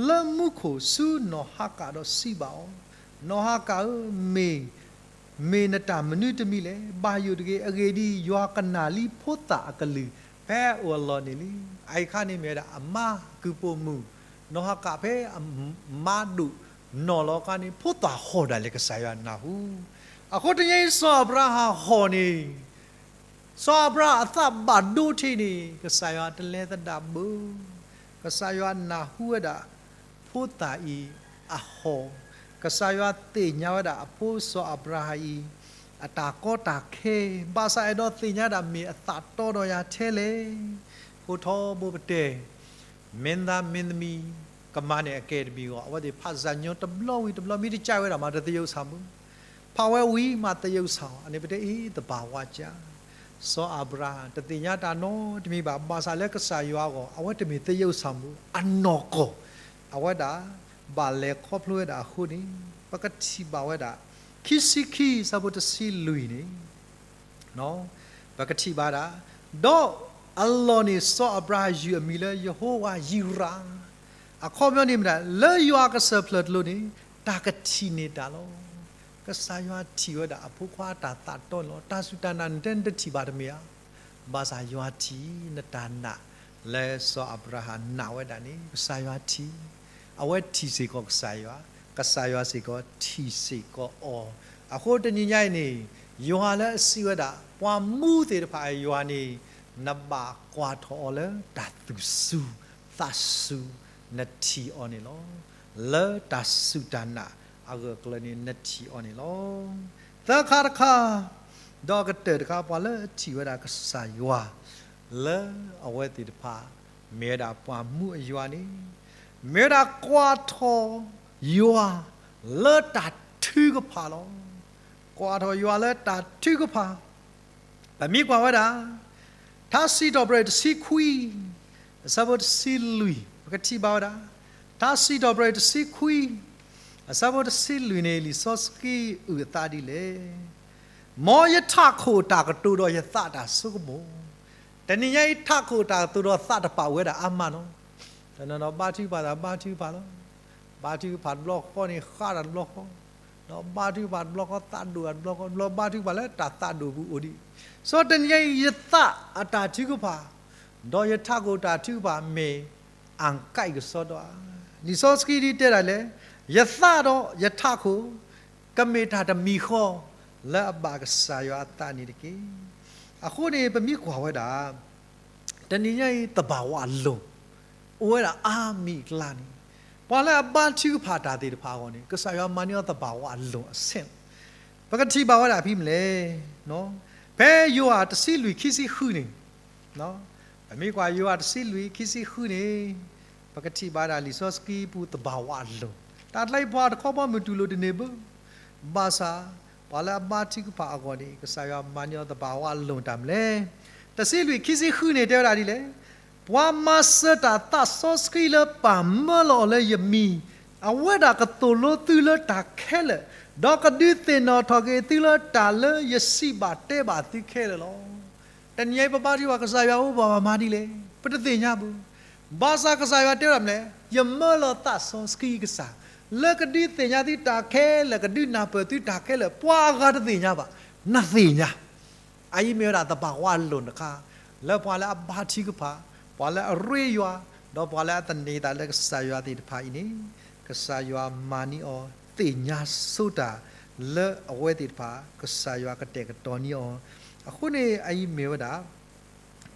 လၢမူခိၣ်ဆူနီၢ်ဟၤကၣ်ဒီးစံးဘၣ်အီၤ, နီၢ်ဟၤကၣ်ဧၢ, မ့ၢ် မ့ၢ်နတၢ်မနုၤတမံၤလဲၣ်. ဘၣ်ယိၣ်တဂ့ၤ, အဂ့ၢ်ဒ်အံၤ, ယွၤကနၣ်လံဖိသၣ်အကလုၢ် ဖဲအအိၣ်အလီၢ်န့ၣ်လံ. အအံၤအခါန့ၣ်မ့ၢ်ဝဲဒၣ် အမါကုၢ်ပိာ်မုၣ် နီၢ်ဟၤကၣ် ဖဲအမါဒိၣ်နီၢ်လီၤအခါန့ၣ် ဖိသၣ်ဟီၣ်ဒၣ်လဲာ် ကစၢ်ယွၤနၢ်ဟူ. အဃိတနံၤညါအံၤ စီၤအၤဘြၤဟၣ်ဟီၣ်န့ၣ် စီၤအၤဘြၤဟၣ်အသးဘၣ်ဒိထဲန့ၣ် ကစၢ်ယွၤတလဲၤသဒၣ်ဘၣ်. ကစၢ်ယွၤနၢ်ဟူဝဲဒၣ် ဖိသၣ်အံၤအဟီၣ်, ကစၢ်ယွၤသ့ၣ်ညါဝဲဒၣ်အဖိစီၤအၤဘြၤဟၣ်အံၤ အတၢ်ကီတၢ်ခဲ, ဘၣ်ဆၣ်အဲၣ်ဒိးသ့ၣ်ညါဒၣ်မ့ၢ်အသးတီဒီးယၤထဲလဲၣ်. ဃိထီဘိပတဲ မင်းသားမင်းသမီး ကမၤန့ၢ်အကဲတမံၤအဂီၢ် အဝဲသ့ၣ်ဖးစၢ်ညိတဘျီဝံၤတဘျီ မ့ၢ်တကးဝဲဒၣ်မး တသယုၢ်ဆၢ်မုၢ်, ဖးဝဲဝံၤမးသယုၢ်ဆၢ်အီၤ, အန့ၣ်ပတဲအံၤ သဘာဝကျား, စီၤအၤဘြၤဟၣ် တသ့ၣ်ညါတၢ်နီတမံၤဘၣ်, ဘၣ်ဆၣ်လၢကစၢ်ယွၤအဂီၢ် အဝဲတမ့ၢ်သယုၢ်ဆၢ်မုၢ်အနီၢ်ကီၢ်, အဝဲဒၣ်ဘၣ်လဲၤခီဖျိဝဲဒၣ်အဃိန့ၣ် ပကထံၣ်ဘၣ်ဝဲဒၣ် ခံဆံခံ အဆၢဖိတဆံလွံၢ်န့ၣ် ပကထံၣ်ဘၣ်ဒၣ်, ဒီးအလီၢ်န့ၣ် စီၤအၤဘြၤဟၣ်ယုၢ်အမံၤလၢယဟိဝၤယံးရၤ, အခီပညီန့ၣ်မ့ၢ်ဒၣ် လၢယွၤကစၢၢ်ဖျၢၣ်တလိၤန့ၣ် တၢ်ကထံၣ်န့ၢ်တၢ်လီၤ. ကစၢ်ယွၤထံၣ်ဝဲဒၣ်အဖိခွါအတၢ်သးတီန့ၣ်လီၤ. တၢ်စူၢ်တၢ်နာ်နတဲနတထံၣ်ဘၣ်တမ့ၢ်ဧါ. ဘၣ်ဆၣ်ယွၤထံၣ်နတၢ်နာ် လၢစီၤအၤဘြၤဟၣ်နာ်ဝဲဒၣ်န့ၣ် ကစၢ်ယွၤထံၣ်, အဝဲထံၣ်စ့ၢ်ကီးကစၢ်ယွၤ, ကစၢ်ယွၤစ့ၢ်ကီးထံၣ်စ့ၢ်ကီးအီၤ. အဃိတနံၤညါအံၤန့ၣ် ယွၤလၢအစံးဝဲဒၣ် ပှၤမူသ့ၣ်တဖၣ်အယွၤန့ၣ် နဘၣ်ကွၢ်ထီၣ်အီၤလၢတၢ်သူၣ်စူၤသးစူၤ နထံၣ်အီၤန့ၣ်လီၤ. လၢတၢ်စူၢ်တၢ်နာ်အဂၢၢ်အကျၢၤန့ၣ် နထံၣ်အီၤန့ၣ်လီၤ. သၢခါတခါ, ဒီးကတၢၢ်တခါ ပှၤလၢအထံၣ်ဝဲဒၣ်ကစၢ်ယွၤ လၢအဝဲသ့ၣ်တဖၣ် မ့ၢ်ဝဲဒၣ်ပှၤမူအယွၤန့ၣ် မ့ၢ်ဝဲဒၣ်ကွၢ်ထီၣ်ယွၤ လၢတၢ်ထုကဖၣ်လီၤ. ကွၢ်ထီၣ်ယွၤလၢတၢ်ထုကဖၣ် ပမ့ၢ်ကွၢ်ဝဲဒၣ် ထါစံးထီၣ်ပတြၢၤတဆံခွံ အဆၢဖိတဆံလွံၢ် ပကထံၣ်ဘၣ်ဝဲဒၣ်, ထါစံးထီၣ်ပတြၢၤတဆံခွံ အဆၢဖိတဆံလွံၢ်န့ၣ် လံာ်စီဆှံအုၣ်အသးဒ်လဲၣ်. မ်ယထးခိၣ်တၢ်ကတိၤဒီးယသးတၢ်ဆိကမိၣ်, တနံၤညါအံၤ ထးခိၣ်တၢ်ကတိၤဒီးသးတပာ်ဝဲဒၣ်အါမးလီၤ. တနီၤနီၤဘါထုကဖၣ်သးဘါထုကဖၣ်လီၤ. ဘါထုကဖၣ်တဘျီဃီန့ၣ် ဃးတၢ်တဘျီဃီ, ဒီးဘါထုကဖၣ်တဘျီဃီ သးဒိၣ်တဘျီဃီ, ဘျီဘါထုကဖၣ်လၢတၢ်သးဒိၣ်ပူၤအိၣ်ဒံး. စီၤတနံၤညါအံၤ ယသးအတၢ်ထုကဖၣ် ဒီးယထးခိၣ်တၢ်ထုကဖၣ် မ့ၢ်အကဲကစီဒီဧါ. လံာ်စီဆှံဒ်တဲဒၣ်လဲၣ်, ယသးဒီးယထးခိၣ် ကမ့ၢ်တၢ်တမံၤဃီ လၢအဘၣ်ကစၢ်ယွၤအသးန့ၣ်တက့ၢ်. အဃိန့ၣ် ပမ့ၢ်ကွၢ်ဝဲဒၣ် တနံၤညါအံၤ သဘာဝအလိၤ အိၣ်ဝဲဒၣ်အါမံၤအကျါန့ၣ်, ပှၤလၢအဘါထုကဖၣ်တၢ်သ့ၣ်တဖၣ်အဂီၢ်န့ၣ် ကစၢ်ယွၤမၤန့ၢ်အီၤသဘာဝအလိၤအဆဲးလီၤ. ပကထံၣ်ဘၣ်ဝဲဒၣ်ဖဲမနုၤလဲၣ်, ဖဲယိၤဟၣ်တဆံလွံၢ်ခံဆံဃုန့ၣ်, ပမ့ၢ်ကွၢ်ယိၤဟၣ်တဆံလွံၢ်ခံဆံဃုန့ၣ်, ပကထံၣ်ဘၣ်ဒၣ်လံာ်စီဆှံပူၤသဘာဝအလိၤ, တၢ်ကျါအံၤပှၤတခီဘီမုၢ်တူၢ်လိာ်တန့ၢ်ဘၣ်. ဘၣ်ဆၣ် ပှၤလၢအဘါထုကဖၣ်အဂီၢ်န့ၣ် ကစၢ်ယွၤမၤန့ၢ်အီၤသဘာဝအလိၤတၢ်မနုၤလဲၣ်. တဆံလွံၢ်ခံဆံဃုန့ၣ် တဲဝဲဒၣ်ဒ်လဲၣ်, ပှၤမၤစၢၤတၢ်သးစီဆှံလၢပၢ်မၢလီၤအီၤလၢယမံၤ, အဝဲဒၣ်ကသိၣ်လိသုလၢတၢ်ခဲလၢာ်, ဒီးကဒုးသ့ၣ်နီၣ်ထီၣ်က့ၤသုလၢတၢ်လၢယစံးဘၣ်တဲဘၣ်သုခဲလၢာ်လီၤ. တနံၤအံၤပဘါထုကဖၣ် ကစၢ်ယွၤအိၣ်ဘၣ်မၤဒ်လဲၣ် ပတသ့ၣ်ညါဘၣ်. ဘၣ်ဆၣ်ကစၢ်ယွၤတဲဝဲဒၣ်မနုၤလဲၣ်, ယမၢလီၤသးစီဆှံကစၢ် လၢကဒုးသ့ၣ်ညါသုတၢ်ခဲလၢာ် ကဒုးနၢ်ပၢၢ်သုတၢ်ခဲလၢာ် ပှၤအဂၤတသ့ၣ်ညါဘၣ်, နသ့ၣ်ညါ. အအံၤမ့ၢ်ဝဲဒၣ်သဘာဝအလိၤတခါ လၢပှၤလၢအဘါထုကဖၣ်, ပှၤလၢအရ့ယွၤ, ဒီးပှၤလၢအသန့ၤသးလၢကစၢ်ယွၤသ့ၣ်တဖၣ်အံၤန့ၣ်, ကစၢ်ယွၤမၤန့ၢ်အီၤသ့ၣ်ညါဆိတၢ် လၢအဝဲသ့ၣ်တဖၣ် ကစၢ်ယွၤကတဲာ်ကတီၤန့ၢ်အီၤ. အဃိန့ၣ် အအံၤမ့ၢ်ဝဲဒၣ်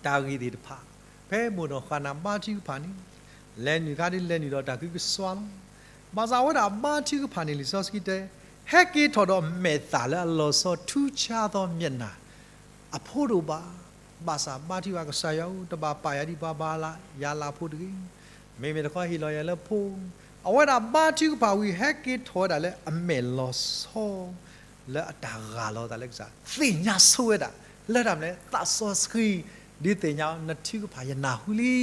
တၢ်ဂ့ၢ်သ့ၣ်တဖၣ် ဖဲမိၢ်နီၢ်ဃါနၤဘါထုကဖၣ်န့ၣ်, လဲၤနုာ်ခါဒ်လဲၤနုာ်ဒီးတၢ်သးခုကစီၣ်လီၤ. ဘၣ်ဆၣ်အဝဲဒၣ်အဘါထုကဖၣ်န့ၣ် လံာ်စီဆှံတဲ, ဟဲက့ၤထီၣ်ဒီးမဲာ်သၣ်လၢအလီၤဆီ ထူခြားသောမျက်နှာ အဖိဒိၣ်ဘၣ်. ဘၣ်ဆၣ်ဘါထုကဖၣ်ကစၢ်ယွၤဧၢ, တဘၣ်ပာ်ယၤဒ်ပှၤဘါယၤလၢဖိတဂ့ၤ. မ့မ့ၢ်တခီဟ့ၣ်လီၤယၤလၢဖိ, အဝဲဒၣ်ဘါထုကဖၣ်ဝံၤ ဟဲက့ၤထီၣ်ဝဲဒၣ်လၢအမဲာ်လီၤဆီ လၢအတၢ်ဂၢ်လီၤသးလၢကစၢ်, သ့ၣ်ညါဆိဝဲဒၣ် လၢတၢ်မနုၤလဲၣ်, သးစီဆှံ ဒုးသ့ၣ်ညါအီၤ နထုကဖၣ်ယနၢ်ဟူလံ.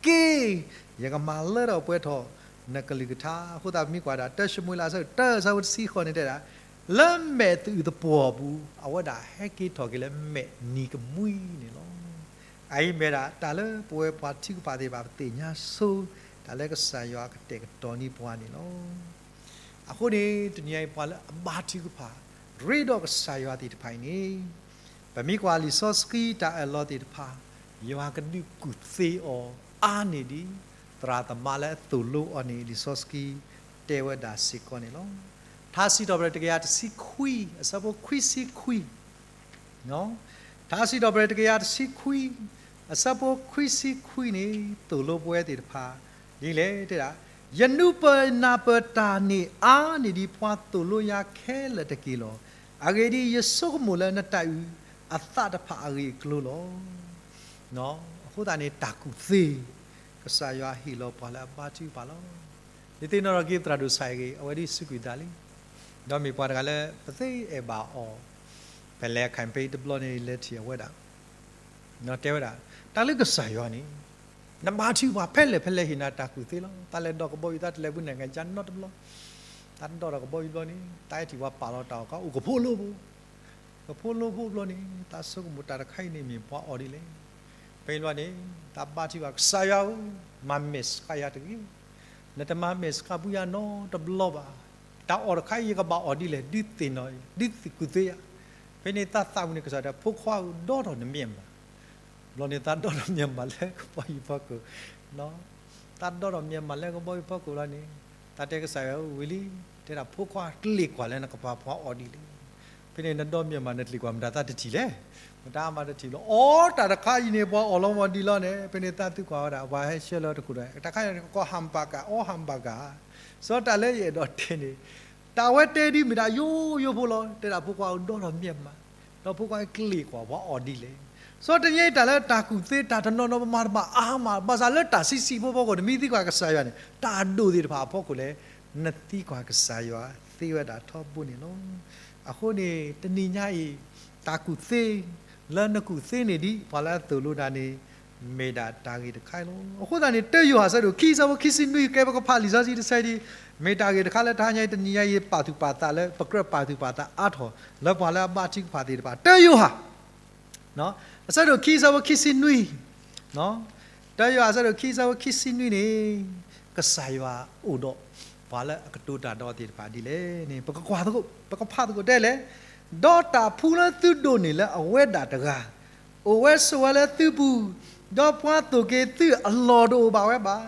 က့ၤ, ယကမၤလၢထီၣ်ပှဲၤထီၣ် နကလုၢ်ကထါ. အဃိသတးပမ့ၢ်ကွၢ်ဒၣ် တၢၡမူၤအ့လး အဆၢတၢ အဆၢဖိတဆံဃိးန့ၣ်တဲဒၣ်, လၢမဲာ်သအုးသပှီၤအပူၤ အဝဲဒၣ်ဟဲက့ၤထီၣ်က့ၤလၢမဲာ်နံၤကမှံန့ၣ်လီၤ. အအံၤမ့ၢ်ဒၣ်တၢ်လၢပဝဲပှၤထုကဖၣ်သ့ၣ်တဖၣ် ပသ့ၣ်ညါဆိ တၢ်လၢကစၢ်ယွၤကတဲာ်ကတီၤန့ၢ်ပှၤန့ၣ်လီၤ. အဃိန့ၣ် တနံၤအံၤပှၤလၢအဘါထုကဖၣ် ရ့ဒီးကစၢ်ယွၤသ့ၣ်တဖၣ်အံၤန့ၣ်, ပမ့ၢ်ကွၢ်လံာ်စီဆှံတၢ်အၢၣ်လီၤသ့ၣ်တဖၣ်, ယွၤကဒုးကူၣ်သ့အီၤ အါန့ၢ်ဒံး သရၣ်သမါလၢအသိၣ်လိအီၤန့ၣ် လံာ်စီဆှံတဲဝဲဒၣ်စ့ၢ်ကီးန့ၣ်လီၤ. ထါစံးထီၣ်ပတြၢၤတကယၤတဆံခွံ အဆၢဖိခွံဆံခွံ ထါစံးထီၣ်ပတြၢၤတကယၤတဆံခွံ အဆၢဖိခွံဆံခွံန့ၣ် သိၣ်လိပဝဲသ့ၣ်တဖၣ် ဒ်လဲၣ်တဲဒၣ်, ယနူၤပၢၢ်နၢ်ပၢၢ်တၢ်န့ၣ်အါန့ၢ်ဒံးပှၤသိၣ်လိယၤခဲလၢာ်တက့ၢ်လီၤ. အဂ့ၢ်ဒ်အံၤ, ယဆိကမိၣ်လၢနတၢ်အုၣ်အသးတဖၣ်အဂ့ၢ်အကျိၤလီၤ. အဃိသတးန့ၣ် တၢ်ကူၣ်သ့ ကစၢ်ယွၤဟ့ၣ်လီၤပှၤလၢအဘါထုကဖၣ်လီၤ. ယသ့ၣ်နီၣ်ထီၣ်က့ၤသရၣ်ဒိၣ်ဆၣ်အံၤဂ့ၤ, အဝဲဒ်စူးကွံာ်သးလံ. ဒီးမ့ၢ်ပှၤတဂၤလၢပသ့အဲၣ်ဘၣ်အီၤ, ပလဲၤ campaign တဘျီန့ၣ် လဲၤထံၣ်အဝဲဒၣ်, တဲဝဲဒၣ်, တၢ်လၢကစၢ်ယွၤန့ၣ် နဘါထုကဖၣ်ဖဲလဲၣ်ဖဲလဲၣ်ဟ့ၣ်နၤတၢ်ကူၣ်သ့လီၤ. တၢ်လဲၤဒီးကဘီယူၤ တၢ်တလဲၤဘူးနကယၤနီတဘျီ တၢ်ဒိၣ်ထီၣ်ကဘီယူၤဘျီန့ၣ် တၢ်အဲၣ်ထံၣ်ပှၤပာ်လီၤတၢ်အီၣ်ခါ အိၣ်ကဖိလိဖိ, ကဖိလိဖိဘျီန့ၣ် တၢ်ဆိကမိၣ်တၢ်တခါအံၤန့ၣ်မ့ၢ်ပှၤအီၣ်ဒ်လဲၣ်. ဖဲန့ၣ်ဘျီန့ၣ် တၢ်ဘါထုကဖၣ် ကစၢ်ယွၤဧၢ, မၤမဲာ်ဆှးယၤတဂ့ၤ. နတမၤမဲာ်ဆှးဘၣ်ယၤနီတဘျီဘၣ်. တၢ်အီၣ်တခါအံၤ ယကဘၣ်အီၣ်ဒ်လဲၣ်, ဒုးသ့ၣ်နီၣ်အံၤ, ဒုးကူၣ်သ့ယၤ. ဖဲန့ၣ်တၢ်သးဝံၣ်န့ၣ် ကစၢ်တဲ ဖိခွါဧၢ, ဒိၣ်ထီၣ်နမျက်မှန်. ဘျီန့ၣ် တၢ်ဒိၣ်ထီၣ်မျက်မှန်လၢကဘီယူၤဖီခိၣ်, တၢ်ဒိၣ်ထီၣ်မျက်မှန်လၢကဘီယူၤဖီခိၣ်လီၤန့ၣ်, တၢ်တဲကစၢ်ယွၤဧၢ, ဝံၤလံ, တဲဒၣ်ဖိခွါ ကျ့ၣ်ကွၢ်လၢနကပၤပှၤအီၣ်ဒ်လဲၣ်. ဖဲန့ၣ်နဒိၣ်မျက်မှန် နကျ့ၣ်ကွၢ်မတၤသးတထံၣ်လဲၣ်. မတၤမၤတထံၣ်လီၤ. အိ တၢ်တခါအံၤန့ၣ် ပှၤအီၣ်လီၤဝဲဒ်လီၤန့ၣ်. ဖဲန့ၣ်တၢ်သံကွၢ်ဝဲဒၣ် ပှၤဟဲဆှၢလၢတခိၣ်ဒီး တၢ်တခါအံၤန့ၣ် ကကိး hamburger, အိ hamburger. စီၤတၢ်လၢယအဲၣ်ဒိးတဲန့ၣ် တၢ်ဝဲတဲဒ်မ့ၢ်ဒၣ်ယိယိဖိလီၤ. တဲဒၣ်ဖိခွါဧၢ, ဒိၣ်ထီၣ်မျက်မှန်, ဒီးဖိခွါကျ့ၣ်ကွၢ်ပှၤအီၣ်ဒ်လဲၣ်. စီၤတနံၤအံၤ တၢ်လၢတၢ်ကူၣ်သ့ တၢ်တနီၤနီၤ ပမၤတဘၣ်အါမး, ဘၣ်ဆၣ်လၢတၢ်ဆံးဆံးဖိဖီခိၣ် နမ့ၢ်သံကွၢ်ကစၢ်ယွၤန့ၣ် တၢ်အဒိၣ်သ့ၣ်တဖၣ်အဖီခိၣ်လဲၣ်, နသံကွၢ်ကစၢ်ယွၤသ့ဝဲဒၣ်ထီဘိန့ၣ်လီၤ. အဃိန့ၣ် တနံၤညါအံၤ တၢ်ကူၣ်သ့ လၢနကူၣ်သ့န့ၢ်ဒံးပှၤလၢအသိၣ်လိနၤန့ၣ် မ့ၢ်ဒၣ်တၢ်ဂ့ၢ်တခါလီၤ. အဃိသတးန့ၣ် တၢယိၤဟၣ်အဆၢဒိၣ်ခံ အဆၢဖိခံဆံနွံ ကဲပကဖးလံာ်စီဆှံတဆၢဒံး, မ့ၢ်တၢ်ဂ့ၢ်တခါလၢတဟါညါအံၤ တနံၤညါအံၤ ပာ်သူၣ်ပာ်သးလၢ ပကြၢးပာ်သူၣ်ပာ်သးအါထီၣ် လၢပှၤလၢအဘါထုကဖၣ်သ့ၣ်တဖၣ် တၢယိၤဟၣ် အဆၢဒိၣ်ခံ အဆၢဖိခံဆံနွံ, တၢယိၤဟၣ်အဆၢဒိၣ်ခံ အဆၢဖိခံဆံနွံန့ၣ် ကစၢ်ယွၤအိၣ်ဒီး ပှၤလၢအကတိၤတၢ်ဒီးအီၤသ့ၣ်တဖၣ်ဒ်လဲၣ်န့ၣ် ပကကွၢ်သကိး, ပကဖးသကိးတဲလဲၣ်, ဒီးတၢ်ဖှူလၢသုဒိးန့ၢ်လၢအဝဲဒၣ်တဂၤ အိၣ်ဝဲဆိးဝဲလၢသုပူၤ, ဒီးပှၤသိၣ်က့ၤသုအလီၢ်တအိၣ်ဘၣ်ဝဲဘၣ်.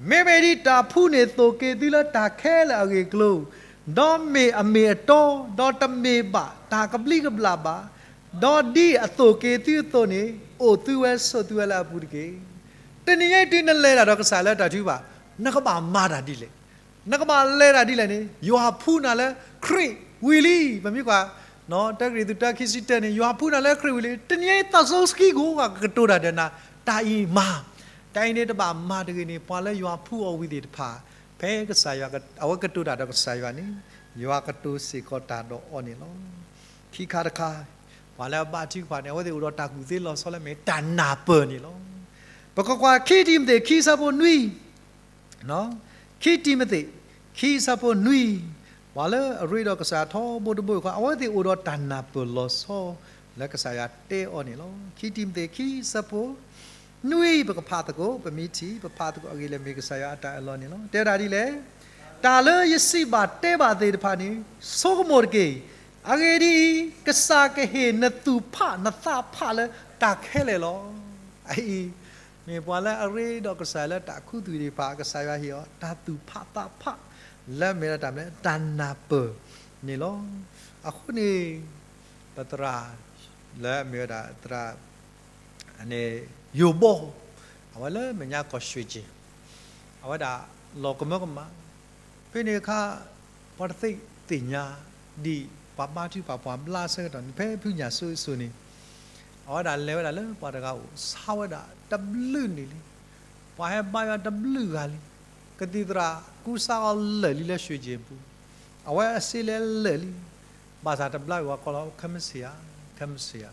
မ့မ့ၢ်ဒ်တၢ်ဖှူန့ၣ်သိၣ်က့ၤသုလၢတၢ်ခဲလၢာ်အဂ့ၢ်အကျိၤ, ဒီးမ့ၢ်အမ့ၢ်အတီ, ဒီးတမ့ၢ်ဘၣ်တၢ်ကဘျံးကဘျၣ်ဘၣ်, ဒီးဒ်အသိၣ်က့ၤသုအသိးန့ၣ် အိၣ်သုဝဲဆိးသုဝဲလၢအပူၤတက့ၢ်. တနံၤညါအံၤတုၤနလဲၤတၢ်ဒီးကစၢ်လၢတၢ်ထုကဖၣ် နကဘၣ်မၤတၢ်ဒ်လဲၣ်. နကဘၣ်လဲၤတၢ်ဒ်လဲၣ်န့ၣ် ယွၤဖှူနၤလၢခရံာ်ဝံၤလံ. ပမ့ၢ်ကွၢ် တၢကရံၣ်သူး တၢ ခံဆံတၢန့ၣ် ယွၤဖှူနၤလၢခရံာ်ဝံၤလံ. တနံၤညါအံၤ သးစီဆှံကိးဂၤကကတိၤတၢ်ဒီးနၤ, တၢ်အံၤမၤ, တၢ်အံၤန့ၣ်တဘၣ်မၤတဂ့ၤန့ၣ် ပှၤလၢယွၤဖှူအီၤဝံၤသ့ၣ်တဖၣ် ဖဲကစၢ်ယွၤ အဝဲကတိၤတၢ်ဒီးကစၢ်ယွၤန့ၣ် ယွၤကတိၤစ့ၢ်ကီးတၢ်ဒီးအီၤန့ၣ်လီၤ. ခံခါတခါ ပှၤလၢအဘါထုကဖၣ်န့ၣ် အဝဲသ့ၣ်အိၣ်ဒီးတၢ်ကူၣ်သ့လီၤဆီလၢမ့ၢ်တၢ်နၢ်ပၢၢ်န့ၣ်လီၤ. ပကကွၢ်ခံတံၤမသ့း ခံ အဆၢဖိနွံ ခံတံၤမသ့း ခံ အဆၢဖိနွံ, ပှၤလၢအရ့ဒီးကစၢ်ထီဘိတဘိအံၤခီ အဝဲသ့ၣ်အိၣ်ဒီးတၢ်နၢ်ပၢၢ်လီၤဆီ လၢကစၢ်ယွၤတဲအီၤန့ၣ်လီၤ. ခံတံၤမသ့း ခံ အဆၢဖိနွံ ပကဖးသကိး, ပမ့ၢ်ထံၣ် ပဖးသကိးအဂ့ၢ်လၢမ့ၢ်ကစၢ်ယွၤအတၢ်အၢၣ်လီၤန့ၣ်လီၤ. တဲဝဲဒၣ်ဒ်လဲၣ်, တၢ်လၢယစံးဘၣ်တဲဘၣ်သ့ၣ်တဖၣ်န့ၣ် ဆိကမိၣ်တက့ၢ်. အဂ့ၢ်ဒ်အံၤ, ကစၢ်ကဟ့ၣ်နသူၣ်ဖးနသးဖးလၢတၢ်ခဲလၢာ်လီၤ. အအံၤ မ့ၢ်ပှၤလၢအရ့ဒီးကစၢ်လၢတၢ်ခူသူၣ်သ့ၣ်တဖၣ် ကစၢ်ယွၤဟ့ၣ်အီၤ တၢ်သူၣ်ဖးသးဖး လၢအမ့ၢ်ဒၣ်တၢ်မနုၤ တၢ်နၢ်ပၢၢ်န့ၣ်လီၤ. အဃိန့ၣ် ပသရၣ် လၢအမ့ၢ်ဝဲဒၣ်သရၣ် ယိၤဘီၣ်, အဝဲလၢမဲာ်ညါကိး ရွှ့ၣ်ကၠ့ၣ်, အဝဲဒၣ်လီၤကမၢကမၣ်, ဖဲန့ၣ်အခါ ပှၤတသ့ၣ်ညါ ဒ်ပှၤဘါထုကဖၣ်ပှၤဘျါဆၢကတီၢ်န့ၣ် ဖဲဖုညၣ်စိအစိၤန့ၣ် အဝဲဒၣ်လဲၤဝဲဒၣ်လၢပှၤတဂၤအိၣ် ဆါဝဲဒၣ်တဘျုးနံၣ်လံ, ပှၤဟဲဘါယွၤတဘျုးဂၤလံ, ကသံၣ်သရၣ်ကူစါအီၤလၢာ်လံလၢ ရွှ့ၣ်ကၠ့ၣ် အပူၤ, အဝဲအစ့လဲၤလၢာ်လံ, ဘၣ်ဆၣ်တဘျါဝဲ ပှၤကိးလီၤ ခဲမုၢ်ဆ့ၣ်ဧါ, ခဲမုၢ်ဆ့ၣ်ဧါ.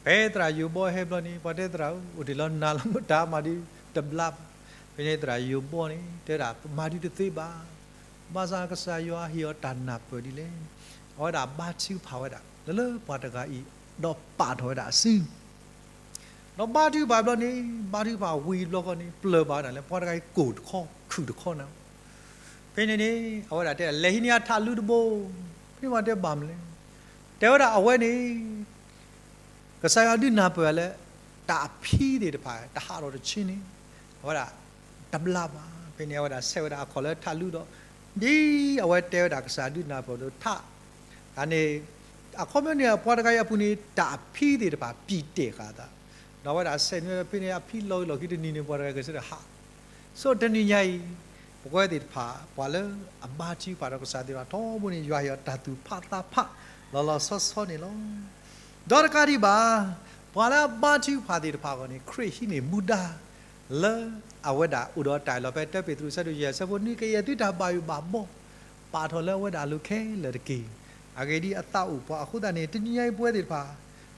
ဖဲသရၣ်ယိၤဘီၣ်ဟဲဘျီန့ၣ် ပှၤတဲသရၣ်ဧၢ, အိၣ်တ့ၢ်လီၤနၤလီၤ မတၤမၤဒုးတဘျါဘၣ်. ဖဲန့ၣ်သရၣ်ယိၤဘီၣ်န့ၣ် တဲဒၣ်ပမၤဒုးတသ့ဘၣ်, ဘၣ်ဆၣ်ကစၢ်ယွၤဟ့ၣ်အီၤတၢ်နၢ်ပၢၢ်ဒ်လဲၣ်. အဝဲဒၣ်ဘါထုကဖၣ်ဝဲဒၣ် လၢလၢပှၤတဂၤအံၤ ဒီးပာ်ထီၣ်ဝဲဒၣ်အစု ဒီးဘါထုကဖၣ်ဘျီန့ၣ် ဘါထုကဖၣ်ဝံၤတဘျီဃီန့ၣ် ပျၢၢ်ဘၣ်ဝဲဒၣ်လၢပှၤတဂၤအံၤကိၢ်တခီခုၣ်တခီန့ၣ်လီၤ. ဖဲန့ၣ်န့ၣ် အဝဲဒၣ်တဲ လဲၤဟံးန့ၢ်အထးလူတဘိ, ဖဲန့ၣ်ပှၤတဲဘၣ်မနုၤလဲၣ်, တဲဝဲဒၣ်အဝဲန့ၣ် ကစၢ်ယွၤဒုးနၢ်ပၢၢ်လၢ တၢ်အဖံသ့ၣ်တဖၣ် တဟးထီၣ်တဆံန့ၣ် အဝဲဒၣ်တဘျါဘၣ်. ဖဲန့ၣ်အဝဲဒၣ်ဆဲးဝဲဒၣ်အခီၣ်လၢထးလူဒီး ဒ်အဝဲတဲဝဲဒၣ်ကစၢ်ဒုးနၢ်ပၢၢ်ဒီးထး တၢ်န့ၣ် အခီပညီန့ၣ် ပှၤတဂၤအံၤအပူၤန့ၣ် တၢ်အဖံသ့ၣ်တဖၣ်ပံာ်တဲာ်ဃာ်အသး, ဒီးအဝဲဒၣ်ဆဲးန့ၣ် ဖဲန့ၣ်အဖံလီၤဂ့ၤလီၤခံတနံၤန့ၣ် ပှၤတဂၤကစၢ်ဒၣ်ဟး ဆိတနံၤညါအံၤ ပဝဲသ့ၣ်တဖၣ် ပှၤလၢအဘါထုကဖၣ်ဒီးကစၢ်သ့ၣ်တဖၣ်ထီဘိန့ၣ် ယွၤဟ့ၣ်အီၤတၢ်သူၣ်ဖးသးဖး လီၤလီၤဆီဆီန့ၣ်လီၤ. ဒီးတကးဒံးဘၣ် ပှၤလၢအဘါထုကဖၣ်သ့ၣ်တဖၣ်အဂီၢ်န့ၣ် ခရံာ်ဟံးန့ၢ်မူဒါ လၢအဝဲဒၣ်အိၣ်ဒီးတၢ်အၢၣ်လီၤဖဲ တၢပ့းတရူး အဆၢဒိၣ်ယဲၢ် အဆၢဖိနွံ ကယဲၢ်သုတၢ်ဘၣ်ယိၣ်ဘၣ်ဘီ ပာ်ထီၣ်လၢအဝဲဒၣ်အလိၤခဲလၢာ်တက့ၢ်. အဂ့ၢ်ဒ်အံၤ အသးအိၣ်ပှၤအဃိသတးန့ၣ် တနံၤညါအံၤ ပဝဲသ့ၣ်တဖၣ်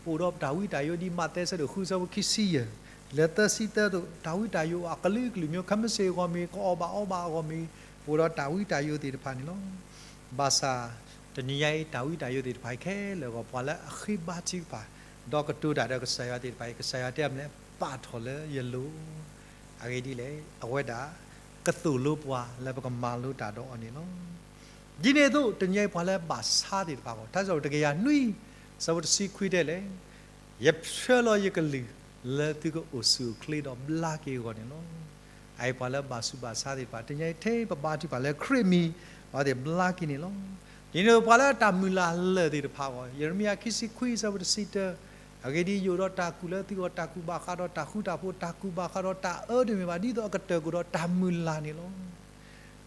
ပအိၣ်ဒီးပတၢ်ဝံတၢ်ယိး ဒ်မးသဲ အဆၢဒိၣ်ဃု အဆၢဖိခံဆံယဲၢ် လၢသၢဆံသၢအသိး တၢ်ဝံတၢ်ယိးအကလုာ်ကလုာ် မ့ၢ်ခဲမုၢ်ဆ့ၣ်အဂီၢ်မ့ၢ် ကအီၣ်ဘၣ်အီဘၣ်အဂီၢ်မ့ၢ် အိၣ်ဒီးတၢ်ဝံတၢ်ယိးသ့ၣ်တဖၣ်န့ၣ်လီၤ. ဘၣ်ဆၣ် တနံၤညါအံၤ တၢ်ဝံတၢ်ယိးသ့ၣ်တဖၣ်အံၤခဲလၢာ်အဂီၢ် ပှၤလၢအဃ့ဘါထုကဖၣ် ဒီးကတိၤတၢ်ဒီးကစၢ်ယွၤသ့ၣ်တဖၣ်အံၤ ကစၢ်ယွၤတဲအမနုၤလဲၣ်, ပာ်ထီၣ်လၢယလိၤ, အဂ့ၢ်ဒ်လဲၣ်, အဝဲဒၣ် ကသိၣ်လိပှၤလၢပကမၤလိတၢ်ဒီးအီၤန့ၣ်လီၤ. ဒ်န့ၣ်အသိး တနံၤညါအံၤ ပှၤလၢဘၣ်ဆါသ့ၣ်တဖၣ်အဂီၢ် ထါစံးထီၣ်ပတြၢၤ တကယၤနွံ အဆၢဖိတဆံခွံတဲလဲၣ်, ယဆှၢလီၤယကလုၢ်လၢသုကအိၣ်ဆူၣ်အိၣ်ချ့ဒီးဘျါက့ၤအဂီၢ်န့ၣ်လီၤ. အအံၤပှၤလၢဘၣ်ဆူးဘၣ်ဆါသ့ၣ်တဖၣ် တနံၤညါအံၤ ထဲပဘါထုကဖၣ်လၢခရံာ်အမံၤ အဝဲသ့ၣ်ဘျါက့ၤန့ၣ်လီၤ. ဒ်န့ၣ်အသိးပှၤလၢတၢ်မုၢ်လၢ်လၢာ်သ့ၣ်တဖၣ်အဂီၢ် ယံးရမံယၤ ခံဆံခွံ အဆၢဖိတဆံတၢ, အဂ့ၢ်ဒ်အံၤ ယအိၣ်ဒီးတၢ်ကူၣ်လၢသုဂီၢ် တၢ်ကူၣ်ဘၣ်ဃးဒီးတၢ်ဃူတၢ်ဖိး တၢ်ကူၣ်ဘၣ်ဃးဒီးတၢ်အၢတမ့ၢ်ဘၣ် ဒ်သိးအကတၢၢ်ကီၢ်ဒီးတၢ်မုၢ်လၢ်န့ၣ်လီၤ.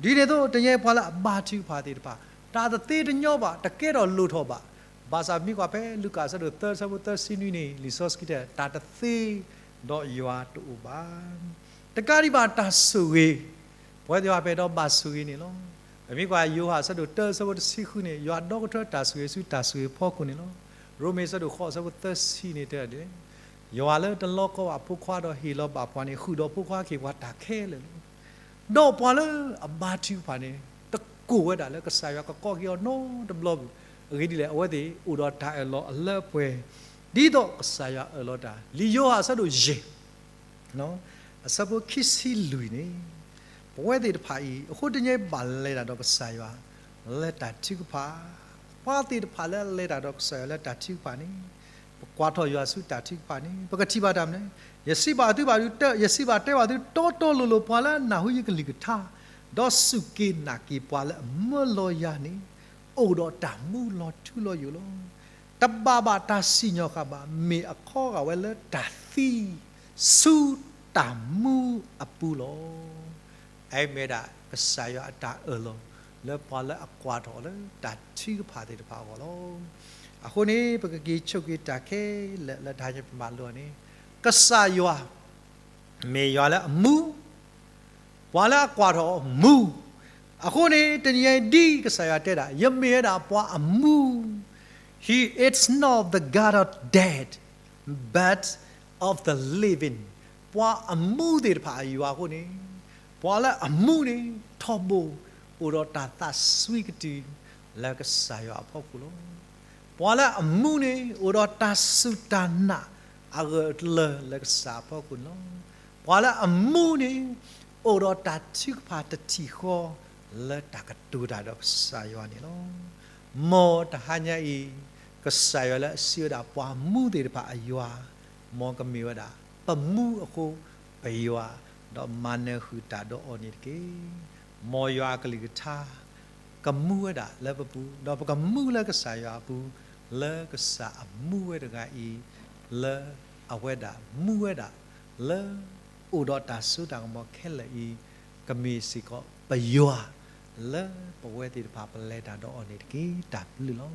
ဒ်န့ၣ်အသိး တနံၤညါအံၤပှၤလၢအဘါထုကဖၣ်သ့ၣ်တဖၣ် တၢ်တသ့တညီဘၣ် တကဲထီၣ်လိၣ်ထီၣ်ဘၣ်. ဘၣ်ဆၣ်ပမ့ၢ်ကွၢ်ဖဲလူၤကၣ်အဆၢဒိၣ်သၢ အဆၢဖိသၢဆံနွံန့ၣ် လံာ်စီဆှံတဲ တၢ်တသ့ဒီးယွၤတအိၣ်ဘၣ်. တကးဒံးဘၣ်တၢ်ဆိၣ်ဂ့ၤ, ပဝဲသ့ၣ်တဖၣ်ပအဲၣ်ဒိးဘၣ်ဆိၣ်ဂ့ၤန့ၣ်လီၤ. ပမ့ၢ်ကွၢ်ယိၤဟၣ်အဆၢဒိၣ်တၢ အဆၢဖိတဆံဃုန့ၣ် ယွၤဒီကထၢတၢ်ဆိၣ်ဂ့ၤဆူတၢ်ဆိၣ်ဂ့ၤအဖီခိၣ်န့ၣ်လီၤ. ရိမ့ၤအဆၢဒိၣ်ဃိး အဆၢဖိသၢဆံန့ၣ်တဲဒ်လဲၣ်, ယွၤလၢတလီကီဘၣ်ဖိခွါဒီးဟ့ၣ်လီၤဘၣ်ပှၤန့ၣ် ဃုာ်ဒီးဖိခွါက့ၤပှၤတၢ်ခဲလၢာ်လီၤ. ဒီးပှၤလၢအဘါထုကဖၣ်န့ၣ် တကိၢ်ဝဲဒၣ်လၢကစၢ်ယွၤကကိးက့ၤအီၤနီတဘျီဘၣ်. အဂ့ၢ်ဒ်လဲၣ်, အဝဲသ့ၣ်အိၣ်ဒီးတၢ်အၢၣ်လီၤအလၢအပှဲၤ ဒ်သိးကစၢ်ယွၤအၢၣ်လီၤတၢ်. လံာ်ယိၤဟၣ်အဆၢဒိၣ်ယဲၢ် အဆၢဖိခံဆံလွံၢ်န့ၣ်, ပဝဲသ့ၣ်တဖၣ်အံၤ အဃိတနံၤညါအံၤ ဘၣ်လဲၤတၢ်ဒီးကစၢ်ယွၤလၢတၢ်ထုကဖၣ်. ပှၤသ့ၣ်တဖၣ်လၢအလဲၤတၢ်ဒီးကစၢ်ယွၤလၢတၢ်ထုကဖၣ်န့ၣ် ပကွၢ်ထီၣ်ယွၤဆူတၢ်ထုကဖၣ်န့ၣ် ပကထံၣ်ဘၣ်တၢ်မနုၤလဲၣ်, ယစံးဘၣ်သုဘၣ်ဒုး, ယစံးဘၣ်တဲဘၣ်သုတီတီလိၤလိၤ, ပှၤလၢအနၢ်ဟူယကလုၢ်ကထါ ဒီးစူၢ်က့ၤနာ်က့ၤပှၤလၢအမၢလီၤယၤန့ၣ် အိၣ်ဒီးတၢ်မူလီၤထူလီၤယိာ်လီၤ. တဘၣ်ဘၣ်တၢ်စံၣ်ညီၣ်ဃာ်ဘၣ်, မ့ၢ်အခီဂာ်ဝဲလၢတၢ်သံ ဆူတၢ်မူအပူၤလီၤ. အအံၤမ့ၢ်ဝဲဒၣ်ကစၢ်ယွၤအတၢ်အၢၣ်လီၤ လၢပှၤလၢအကွၢ်ထီၣ်လၢတၢ်ထုကဖၣ်သ့ၣ်တဖၣ်အဂီၢ်လီၤ. အဃိန့ၣ် ပကက့ၤဆိၣ်က့ၤတၢ်ခဲလၢာ်လၢတၢ်ဟဲပမၤလိအီၤန့ၣ်, ကစၢ်ယွၤ မ့ၢ်ယွၤလၢအမူ, ပှၤလၢအကွၢ်ထီၣ်မူ. အဃိန့ၣ် တနံၤအံၤဒ်ကစၢ်ယွၤတဲဒၣ် ယမ့ၢ်ဝဲဒၣ်ပှၤအမူ, He is not the God of dead, but of the living. ပှၤအမူသ့ၣ်တဖၣ်အယွၤအဃိန့ၣ်, ပှၤလၢအမူန့ၣ် ထီဘိ အိၣ်ဒီးတၢ်သးစွံကတုၢ် လၢကစၢ်ယွၤအဖီခိၣ်လီၤ. ပှၤလၢအမူန့ၣ် အိၣ်ဒီးတၢ်စူၢ်တၢ်နာ်အဂၢၢ်အကျၢၤလၢကစၢ်အဖီခိၣ်န့ၣ်လီၤ. ပှၤလၢအမူန့ၣ် အိၣ်ဒီးတၢ်ထုကဖၣ်တထံၣ်ဃီ လၢတၢ်ကတိၤတၢ်ဒီးကစၢ်ယွၤန့ၣ်လီၤ. မ်တဟါညါအံၤ ကစၢ်ယွၤလၢအစံးဝဲဒၣ်ပှၤမူသ့ၣ်တဖၣ်အယွၤ, မ်ကမ့ၢ်ဝဲဒၣ် ပမူအဃိ ပယွၤ, ဒီးမၤနၢၤဃုာ်တၢ်ဒီးအီၤန့ၣ်တက့ၢ်. မ်ယွၤအကလုၢ်ကထါ ကမူဝဲဒၣ်လၢပပူၤ, ဒီးပကမူလၢကစၢ်ယွၤအပူၤ, လၢကစၢ်အမူဝဲတဂၤအံၤ, လၢအဝဲဒၣ်မူဝဲဒၣ်, လၢအိၣ်ဒီးတၢ်စိတၢ်ကမီၤခဲလၢာ်အံၤ, ကမ့ၢ်စ့ၢ်ကီးပယွၤ, လၢပဝဲသ့ၣ်တဖၣ်ပလဲၤတၢ်ဒီးအီၤန့ၣ်တက့ၢ်. တၢ်ဘျုးလီၤ.